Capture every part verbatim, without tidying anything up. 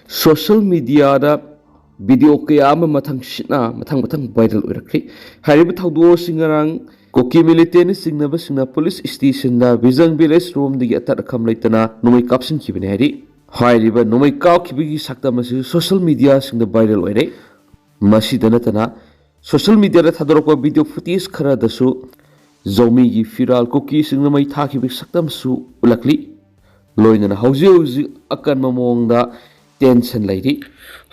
Social ꯃꯤꯗꯤꯌꯥꯗ video ꯀꯌꯥ ꯑꯃ ꯃꯊꯪꯁꯤꯠꯅ ꯃꯊꯪ ꯃꯊꯪ ꯚꯥꯏꯔꯦꯜ ꯑꯣꯏꯔꯛꯈ꯭ꯔꯤ꯫ ꯍꯥꯏꯔꯤꯕ ꯊꯧꯗꯣꯛ ꯑꯁꯤ ꯉꯔꯥꯡ ꯀꯨꯀꯤ ꯃꯤꯂꯤꯇꯦꯟꯅ ꯆꯤꯡꯅꯕꯁꯤꯡꯅ ꯄꯨꯂꯤꯁ ꯁ꯭ꯇꯦꯁꯟꯗ ꯕꯤꯖꯪ ꯚꯤꯂꯦꯖ ꯔꯣꯝꯗꯒꯤ ꯑꯇꯠ ꯑꯈꯝ ꯂꯩꯇꯅ ꯅꯣꯡꯃꯩ ꯀꯥꯞꯁꯤꯟꯈꯤꯕꯅꯤ ꯍꯥꯏꯔꯤ꯫ ꯍꯥꯏꯔꯤꯕ ꯅꯣꯡꯃꯩ ꯀꯥꯞꯈꯤꯕꯒꯤ ꯁꯛꯇꯝ ꯑꯁꯤ ꯁꯣꯁꯤꯌꯦꯜ ꯃꯤꯗꯤꯌꯥꯁꯤꯡꯗ ꯚꯥꯏꯔꯦꯜ ꯑꯣꯏꯔꯦ꯫ ꯃꯁꯤꯗ ꯅꯠꯇꯅ ꯁꯣꯁꯤꯌꯦꯜ ꯃꯤꯗꯤꯌꯥꯗ ꯊꯥꯗꯣꯔꯛꯄ ꯚꯤꯗꯤꯑꯣ ꯐꯨꯇꯦꯖ ꯈꯔꯗꯁꯨ ꯖꯧꯃꯤꯒꯤ ꯐꯤꯔꯥꯜ ꯀꯨꯀꯤꯁꯤꯡꯅ ꯃꯩ ꯊꯥꯈꯤꯕꯒꯤ ꯁꯛꯇꯝꯁꯨ ꯎꯠꯂꯛꯂꯤ꯫ ꯂꯣꯏꯅꯅ ꯍꯧꯖꯤꯛ ꯍꯧꯖꯤꯛ ꯑꯀꯟꯕ ꯃꯑꯣꯡꯗ ꯇꯦꯟꯁꯟ ꯂꯩꯔꯤ꯫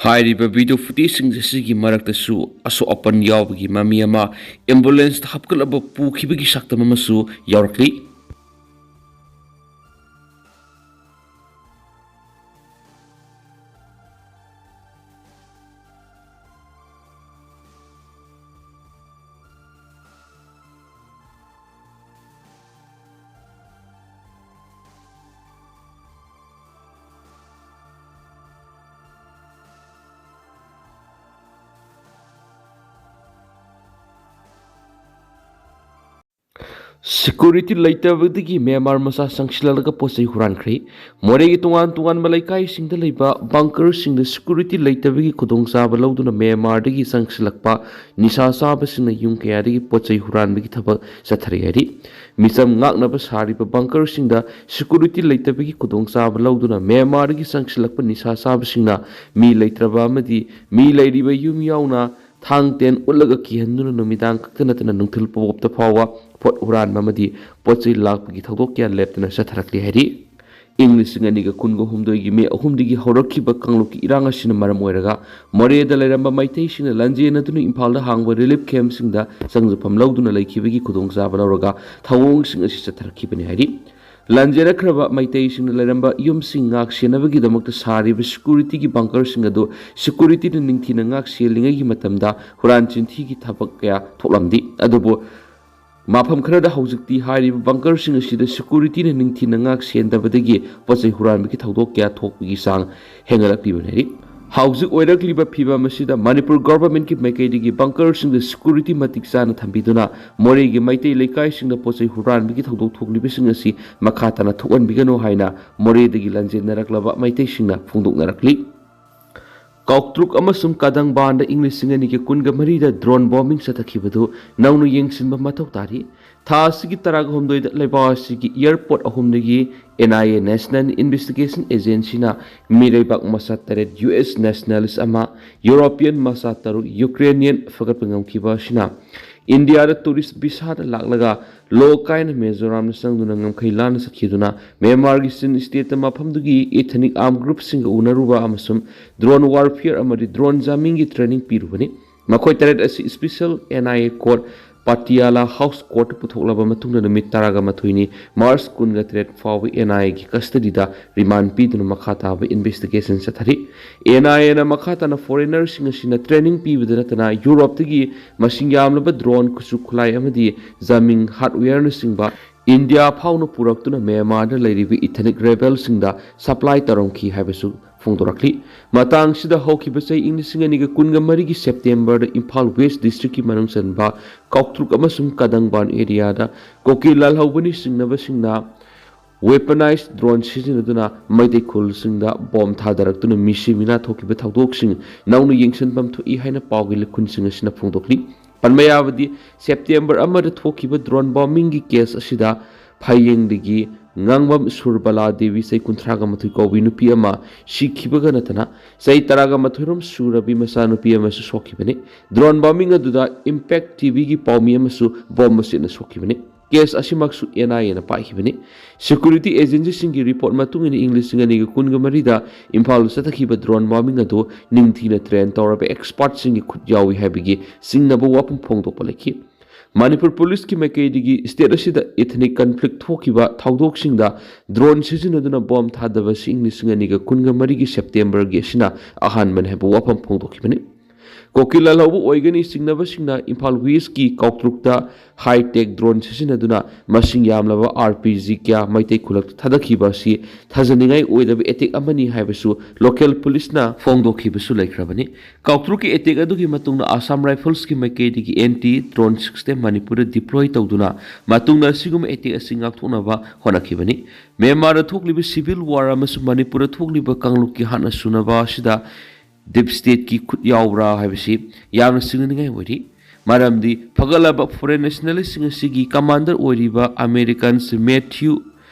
ꯍꯥꯏꯔꯤꯕ ꯚꯤꯗꯤꯑꯣ ꯐꯨꯇꯦꯖꯁꯤꯡ ꯑꯁꯤꯒꯤ ꯃꯔꯛꯇꯁꯨ ꯑꯁꯣꯛ ꯑꯄꯟ ꯌꯥꯎꯕꯒꯤ ꯃꯃꯤ ꯑꯃ, ꯑꯦꯝꯕꯨꯂꯦꯟꯁꯇ ꯍꯥꯞꯀꯠꯂꯕ ꯄꯨꯈꯤꯕꯒꯤ ꯁꯛꯇꯝ ꯑꯃꯁꯨ ꯌꯥꯎꯔꯛꯂꯤ꯫ ꯁꯦꯀ꯭ꯌꯨꯔꯤꯇꯤ ꯂꯩꯇꯕꯗꯒꯤ ꯃ꯭ꯌꯥꯟꯃꯥꯔ ꯃꯆꯥ ꯆꯪꯁꯤꯜꯂꯛꯂꯒ ꯄꯣꯠ ꯆꯩ ꯍꯨꯔꯥꯟꯈ꯭ꯔꯦ꯫ ꯃꯣꯔꯦꯒꯤ ꯇꯣꯉꯥꯟ ꯇꯣꯉꯥꯟꯕ ꯂꯩꯀꯥꯏꯁꯤꯡꯗ ꯂꯩꯕ ꯕꯪꯀꯔꯁꯤꯡꯗ ꯁꯦꯀ꯭ꯌꯨꯔꯤꯇꯤ ꯂꯩꯇꯕꯒꯤ ꯈꯨꯗꯣꯡꯆꯥꯕ ꯂꯧꯗꯨꯅ ꯃ꯭ꯌꯥꯟꯃꯥꯔꯗꯒꯤ ꯆꯪꯁꯤꯜꯂꯛꯄ ꯅꯤꯁꯥ ꯆꯥꯕꯁꯤꯡꯅ ꯌꯨꯝ ꯀꯌꯥꯗꯒꯤ ꯄꯣꯠ ꯆꯩ ꯍꯨꯔꯥꯟꯕꯒꯤ ꯊꯕꯛ ꯆꯠꯊꯔꯤ ꯍꯥꯏꯔꯤ꯫ ꯃꯤꯆꯝ ꯉꯥꯛꯅꯕ ꯁꯥꯔꯤꯕ ꯕꯪꯀꯔꯁꯤꯡꯗ ꯁꯦꯀ꯭ꯌꯨꯔꯤꯇꯤ ꯂꯩꯇꯕꯒꯤ ꯈꯨꯗꯣꯡꯆꯥꯕ ꯂꯧꯗꯨꯅ ꯃ꯭ꯌꯥꯟꯃꯥꯔꯗꯒꯤ ꯆꯪꯁꯤꯜꯂꯛꯄ ꯅꯤꯁꯥ ꯆꯥꯕꯁꯤꯡꯅ ꯃꯤ ꯂꯩꯇ꯭ꯔꯕ ꯑꯃꯗꯤ ꯃꯤ ꯂꯩꯔꯤꯕ ꯌꯨꯝ ꯌꯥꯎꯅ ꯊꯥꯡ ꯇꯦꯟ ꯎꯠꯂꯒ ꯀꯤꯍꯟꯗꯨꯅ ꯅꯨꯃꯤꯗꯥꯡ ꯈꯛꯇ ꯅꯠꯇꯅ ꯅꯨꯡꯊꯤꯜ ꯄꯣꯞꯇ ꯐꯥꯎꯕ ꯄꯣꯠ ꯍꯨꯔꯥꯟꯕ ꯑꯃꯗꯤ ꯄꯣꯠ ꯆꯩ ꯂꯥꯛꯄꯒꯤ ꯊꯧꯗꯣꯛ ꯀꯌꯥ ꯂꯦꯞꯇꯅ ꯆꯠꯊꯔꯛꯂꯤ ꯍꯥꯏꯔꯤ꯫ ꯏꯪ ꯂꯤꯁꯤꯡ ꯑꯅꯤꯒ ꯀꯨꯟꯒ ꯍꯨꯝꯗꯣꯏꯒꯤ ꯃꯦ ꯑꯍꯨꯝꯗꯒꯤ ꯍꯧꯔꯛꯈꯤꯕ ꯀꯥꯡꯂꯨꯞꯀꯤ ꯏꯔꯥꯡ ꯑꯁꯤꯅ ꯃꯔꯝ ꯑꯣꯏꯔꯒ ꯃꯣꯔꯦꯗ ꯂꯩꯔꯝꯕ ꯃꯩꯇꯩꯁꯤꯡꯅ ꯂꯥꯟꯖꯦꯟꯅꯗꯨꯅ ꯏꯝꯐꯥꯜꯗ ꯍꯥꯡꯕ ꯔꯤꯂꯤꯐ ꯀꯦꯝꯞꯁꯤꯡꯗ ꯆꯪꯖꯐꯝ ꯂꯧꯗꯨꯅ ꯂꯩꯈꯤꯕꯒꯤ ꯈꯨꯗꯣꯡꯆꯥꯕ ꯂꯧꯔꯒ ꯊꯧꯑꯣꯡꯁꯤꯡ ꯑꯁꯤ ꯆꯠꯊꯔꯛꯈꯤꯕꯅꯤ ꯍꯥꯏꯔꯤ꯫ ꯂꯥꯟꯖꯦꯟꯅꯈ꯭ꯔꯕ ꯃꯩꯇꯩꯁꯤꯡꯅ ꯂꯩꯔꯝꯕ ꯌꯨꯝꯁꯤꯡ ꯉꯥꯛ ꯁꯦꯟꯅꯕꯒꯤꯗꯃꯛꯇ ꯁꯥꯔꯤꯕ ꯁꯦꯀ꯭ꯌꯨꯔꯤꯇꯤꯒꯤ ꯕꯪꯀꯔꯁꯤꯡ ꯑꯗꯨ ꯁꯦꯀ꯭ꯌꯨꯔꯤꯇꯤꯅ ꯅꯤꯡꯊꯤꯅ ꯉꯥꯛ ꯁꯦꯜꯂꯤꯉꯩꯒꯤ ꯃꯇꯝꯗ ꯍꯨꯔꯥꯟ ꯆꯤꯟꯊꯤꯒꯤ ꯊꯕꯛ ꯀꯌꯥ ꯊꯣꯛꯂꯝꯗꯦ꯫ ꯑꯗꯨꯕꯨ ꯃꯐꯝ ꯈꯔꯗ ꯍꯧꯖꯤꯛꯇꯤ ꯍꯥꯏꯔꯤꯕ ꯕꯪꯀꯔꯁꯤꯡ ꯑꯁꯤꯗ ꯁꯦꯀ꯭ꯌꯨꯔꯤꯇꯤꯅ ꯅꯤꯡꯊꯤꯅ ꯉꯥꯛ ꯁꯦꯟꯗꯕꯗꯒꯤ ꯄꯣꯠ ꯆꯩ ꯍꯨꯔꯥꯟꯕꯒꯤ ꯊꯧꯗꯣꯛ ꯀꯌꯥ ꯊꯣꯛꯄꯒꯤ ꯆꯥꯡ ꯍꯦꯟꯒꯠꯂꯛꯂꯤꯕꯅꯤ ꯍꯥꯏꯔꯤ꯫ ꯍꯧꯖꯤꯛ ꯑꯣꯏꯔꯛꯂꯤꯕ ꯐꯤꯕꯝ ꯑꯁꯤꯗ ꯃꯅꯤꯄꯨꯔ ꯒꯣꯚꯔꯟꯃꯦꯟꯠꯀꯤ ꯃꯥꯏꯀꯩꯗꯒꯤ ꯕꯪꯀꯔꯁꯤꯡꯗ ꯁꯦꯀ꯭ꯌꯨꯔꯤꯇꯤ ꯃꯇꯤꯛ ꯆꯥꯅ ꯊꯝꯕꯤꯗꯨꯅ ꯃꯣꯔꯦꯒꯤ ꯃꯩꯇꯩ ꯂꯩꯀꯥꯏꯁꯤꯡꯗ ꯄꯣꯠ ꯆꯩ ꯍꯨꯔꯥꯟꯕꯒꯤ ꯊꯧꯗꯣꯛ ꯊꯣꯛꯂꯤꯕꯁꯤꯡ ꯑꯁꯤ ꯃꯈꯥ ꯇꯥꯅ ꯊꯣꯛꯍꯟꯕꯤꯒꯅꯨ ꯍꯥꯏꯅ ꯃꯣꯔꯦꯗꯒꯤ ꯂꯥꯟꯖꯦꯟꯅꯔꯛꯂꯕ ꯃꯩꯇꯩꯁꯤꯡꯅ ꯐꯣꯡꯗꯣꯛꯅꯔꯛꯂꯤ꯫ ꯀꯥꯎꯇ꯭ꯔꯨꯛ ꯑꯃꯁꯨꯡ ꯀꯗꯪꯕꯥꯟꯗ ꯏꯪ ꯂꯤꯁꯤꯡ ꯑꯅꯤꯒ ꯀꯨꯟꯒ ꯃꯔꯤꯗ drone bombing ꯆꯠꯊꯈꯤꯕꯗꯨ ꯅꯧꯅ ꯌꯦꯡꯁꯤꯟꯕ ꯃꯊꯧ ꯇꯥꯔꯤ꯫ ꯊꯥ ꯑꯁꯤꯒꯤ ꯇꯔꯥꯒ ꯍꯨꯝꯗꯣꯏꯗ ꯂꯩꯕꯥꯛ ꯑꯁꯤꯒꯤ airport ꯑꯍꯨꯝꯗꯒꯤ N I A, National Investigation Agencyꯅ ꯃꯤꯔꯩꯕꯥꯛ ꯃꯆꯥ ꯇꯔꯦꯠ, U S nationals ꯑꯃ, European ꯃꯆꯥ ꯇꯔꯨꯛ, Ukrainian ꯐꯒꯠꯄ ꯉꯝꯈꯤꯕ ꯑꯁꯤꯅ ꯏꯟꯗꯤꯌꯥꯗ tourist visaꯗ ꯂꯥꯛꯂꯒ ꯂꯣ ꯀꯥꯏꯅ ꯃꯤꯖꯣꯔꯥꯝꯗ ꯆꯪꯗꯨꯅ ꯉꯝꯈꯩ ꯂꯥꯟꯅ ꯆꯠꯈꯤꯗꯨꯅ ꯃ꯭ꯌꯥꯟꯃꯥꯔꯒꯤ ꯆꯤꯟ stateꯇ ꯃꯐꯝꯗꯨꯒꯤ ethnic armed groupꯁꯤꯡꯒ ꯎꯅꯔꯨꯕ ꯑꯃꯁꯨꯡ drone warfare ꯑꯃꯗꯤ drone jammingꯒꯤ training ꯄꯤꯔꯨꯕꯅꯤ꯫ ꯃꯈꯣꯏ ꯇꯔꯦꯠ ꯑꯁꯤ special N I A court Patiala House Courtꯇ ꯄꯨꯊꯣꯛꯂꯕ ꯃꯇꯨꯡꯗ ꯅꯨꯃꯤꯠ ꯇꯔꯥꯒ ꯃꯥꯊꯣꯏꯅꯤ, March ꯀꯨꯟꯒ ꯇꯔꯦꯠ ꯐꯥꯎꯕ N I Aꯒꯤ custodyꯗ remand ꯄꯤꯗꯨꯅ ꯃꯈꯥ ꯇꯥꯕ investigation ꯆꯠꯊꯔꯤ꯫ N I Aꯅ ꯃꯈꯥ ꯇꯥꯅ foreignerꯁꯤꯡ ꯑꯁꯤꯅ training ꯄꯤꯕꯗ ꯅꯠꯇꯅ ꯌꯨꯔꯣꯞꯇꯒꯤ ꯃꯁꯤꯡ ꯌꯥꯝꯂꯕ drone, ꯈꯨꯠꯁꯨ ꯈꯨꯠꯂꯥꯏ ꯑꯃꯗꯤ jamming hardwareꯅꯆꯤꯡꯕ ꯏꯟꯗꯤꯌꯥ ꯐꯥꯎꯅ ꯄꯨꯔꯛꯇꯨꯅ ꯃ꯭ꯌꯥꯟꯃꯥꯔꯗ ꯂꯩꯔꯤꯕ ethnic rebelꯁꯤꯡꯗ supply ꯇꯧꯔꯝꯈꯤ ꯍꯥꯏꯕꯁꯨ ꯐꯣꯡꯗꯣꯔꯛꯂꯤ꯫ ꯃꯇꯥꯡꯁꯤꯗ ꯍꯧꯈꯤꯕ ꯆꯍꯤ ꯏꯪ ꯂꯤꯁꯤꯡ ꯑꯅꯤꯒ ꯀꯨꯟꯒ ꯃꯔꯤꯒꯤ Septemberꯗ ꯏꯝꯐꯥꯜ West districtꯀꯤ ꯃꯅꯨꯡ ꯆꯟꯕ ꯀꯥꯎꯇ꯭ꯔꯨꯛ ꯑꯃꯁꯨꯡ ꯀꯗꯪꯕꯥꯟ areaꯗ ꯀꯣꯀꯤ ꯂꯥꯜꯍꯧꯕꯅꯤ ꯆꯤꯡꯅꯕꯁꯤꯡꯅ weaponized drone ꯁꯤꯖꯤꯟꯅꯗꯨꯅ ꯃꯩꯇꯩ ꯈꯨꯜꯁꯤꯡꯗ bomb ꯊꯥꯗꯔꯛꯇꯨꯅ ꯃꯤꯁꯤ ꯃꯤꯅꯥ ꯊꯣꯛꯈꯤꯕ ꯊꯧꯗꯣꯛꯁꯤꯡ ꯅꯧꯅ ꯌꯦꯡꯁꯤꯟꯐꯝ ꯊꯣꯛꯏ ꯍꯥꯏꯅ ꯄꯥꯎꯒꯤ ꯂꯤꯈꯨꯟꯁꯤꯡ ꯑꯁꯤꯅ ꯐꯣꯡꯗꯣꯛꯂꯤ꯫ ꯄꯟꯕ ꯌꯥꯕꯗꯤ, September ꯑꯃꯗ ꯊꯣꯛꯈꯤꯕ drone bombingꯒꯤ case ꯑꯁꯤꯗ ꯐꯌꯦꯡꯗꯒꯤ ꯉꯥꯡꯕꯝ ꯁꯨꯔꯕꯂꯥ ꯗꯦꯕꯤ, ꯆꯍꯤ ꯀꯨꯟꯊ꯭ꯔꯥꯒ ꯃꯥꯊꯣꯏ ꯀꯧꯕꯤ ꯅꯨꯄꯤ ꯑꯃ ꯁꯤꯈꯤꯕꯒ ꯅꯠꯇꯅ ꯆꯍꯤ ꯇꯔꯥꯒ ꯃꯥꯊꯣꯏꯔꯣꯝ ꯁꯨꯔꯕꯤ ꯃꯆꯥꯅꯨꯄꯤ ꯑꯃꯁꯨ ꯁꯣꯛꯈꯤꯕꯅꯤ꯫ Drone bombing ꯑꯗꯨꯗ Impact TVꯒꯤ ꯄꯥꯎꯃꯤ ꯑꯃꯁꯨ bomb ꯃꯆꯦꯠꯅ ꯁꯣꯛꯈꯤꯕꯅꯤ꯫ Case ꯑꯁꯤꯃꯛꯁꯨ N I Aꯅ ꯄꯥꯏꯈꯤꯕꯅꯤ꯫ Security agencyꯁꯤꯡꯒꯤ report ꯃꯇꯨꯡ ꯏꯟꯅ ꯏꯪ ꯂꯤꯁꯤꯡ ꯑꯅꯤꯒ ꯀꯨꯟꯒ ꯃꯔꯤꯗ ꯏꯝꯐꯥꯜꯗ ꯆꯠꯊꯈꯤꯕ drone bombing ꯑꯗꯨ ꯅꯤꯡꯊꯤꯅ train ꯇꯧꯔꯕ expertꯁꯤꯡꯒꯤ ꯈꯨꯠ ꯌꯥꯎꯏ ꯍꯥꯏꯕꯒꯤ ꯆꯤꯡꯅꯕ ꯋꯥꯐꯝ ꯐꯣꯡꯗꯣꯛꯄ ꯂꯩꯈꯤ꯫ ꯃꯅꯤꯄꯨꯔ ꯄꯨꯂꯤꯁꯀꯤ ꯃꯥꯏꯀꯩꯗꯒꯤ state ꯑꯁꯤꯗ ethnic conflict ꯊꯣꯛꯈꯤꯕ ꯊꯧꯗꯣꯛꯁꯤꯡꯗ drone ꯁꯤꯖꯤꯟꯅꯗꯨꯅ bomb ꯊꯥꯗꯕꯁꯤ ꯏꯪ ꯂꯤꯁꯤꯡ ꯑꯅꯤꯒ ꯀꯨꯟꯒ ꯃꯔꯤꯒꯤ Septemberꯒꯤ ꯑꯁꯤꯅ ꯑꯍꯥꯟꯕꯅꯤ ꯍꯥꯏꯕ ꯋꯥꯐꯝ ꯐꯣꯡꯗꯣꯛꯈꯤꯕꯅꯤ꯫ ꯀꯣꯀꯤ ꯂꯥꯜꯍꯧꯕ ꯑꯣꯏꯒꯅꯤ ꯆꯤꯡꯅꯕꯁꯤꯡꯅ ꯏꯝꯐꯥꯜ Westꯀꯤ ꯀꯥꯎꯇ꯭ꯔꯨꯛꯇ high-tech drone ꯁꯤꯖꯤꯟꯅꯗꯨꯅ ꯃꯁꯤꯡ ꯌꯥꯝꯂꯕ R P G ꯀꯌꯥ ꯃꯩꯇꯩ ꯈꯨꯜꯂꯛꯇ ꯊꯥꯗꯈꯤꯕ ꯑꯁꯤ ꯊꯥꯖꯅꯤꯡꯉꯥꯏ ꯑꯣꯏꯗꯕ attack ꯑꯃꯅꯤ ꯍꯥꯏꯕꯁꯨ local ꯄꯨꯂꯤꯁꯅ ꯐꯣꯡꯗꯣꯛꯈꯤꯕꯁꯨ ꯂꯩꯈ꯭ꯔꯕꯅꯤ꯫ ꯀꯥꯎꯇ꯭ꯔꯨꯛꯀꯤ attack ꯑꯗꯨꯒꯤ ꯃꯇꯨꯡꯗ Assam Riflesꯀꯤ ꯃꯥꯏꯀꯩꯗꯒꯤ anti drone system ꯃꯅꯤꯄꯨꯔꯗ deploy ꯇꯧꯗꯨꯅ ꯃꯇꯨꯡꯗ ꯑꯁꯤꯒꯨꯝꯕ attack ꯑꯁꯤ ꯉꯥꯛꯊꯣꯛꯅꯕ ꯍꯣꯠꯅꯈꯤꯕꯅꯤ꯫ ꯃ꯭ꯌꯥꯟꯃꯥꯔꯗ ꯊꯣꯛꯂꯤꯕ civil war ꯑꯃꯁꯨꯡ ꯃꯅꯤꯄꯨꯔꯗ ꯊꯣꯛꯂꯤꯕ ꯀꯥꯡꯂꯨꯞꯀꯤ ꯍꯥꯠꯅ ꯁꯨꯅꯕ ꯑꯁꯤꯗ ꯗꯤꯞ ꯁ꯭ꯇꯦꯠꯀꯤ ꯈꯨꯠ ꯌꯥꯎꯕ꯭ꯔꯥ ꯍꯥꯏꯕꯁꯤ ꯌꯥꯝꯅ ꯆꯤꯡꯅꯅꯤꯡꯉꯥꯏ ꯑꯣꯏꯔꯤ꯫ ꯃꯔꯝꯗꯤ ꯐꯒꯠꯂꯕ ꯐꯣꯔꯦꯟ ꯅꯦꯁꯅꯦꯂꯤꯁꯁꯤꯡ ꯑꯁꯤꯒꯤ ꯀꯃꯥꯟꯗꯔ ꯑꯣꯏꯔꯤꯕ ꯑꯃꯦꯔꯤꯀꯟꯁ ꯃꯦꯊ꯭ꯌꯨ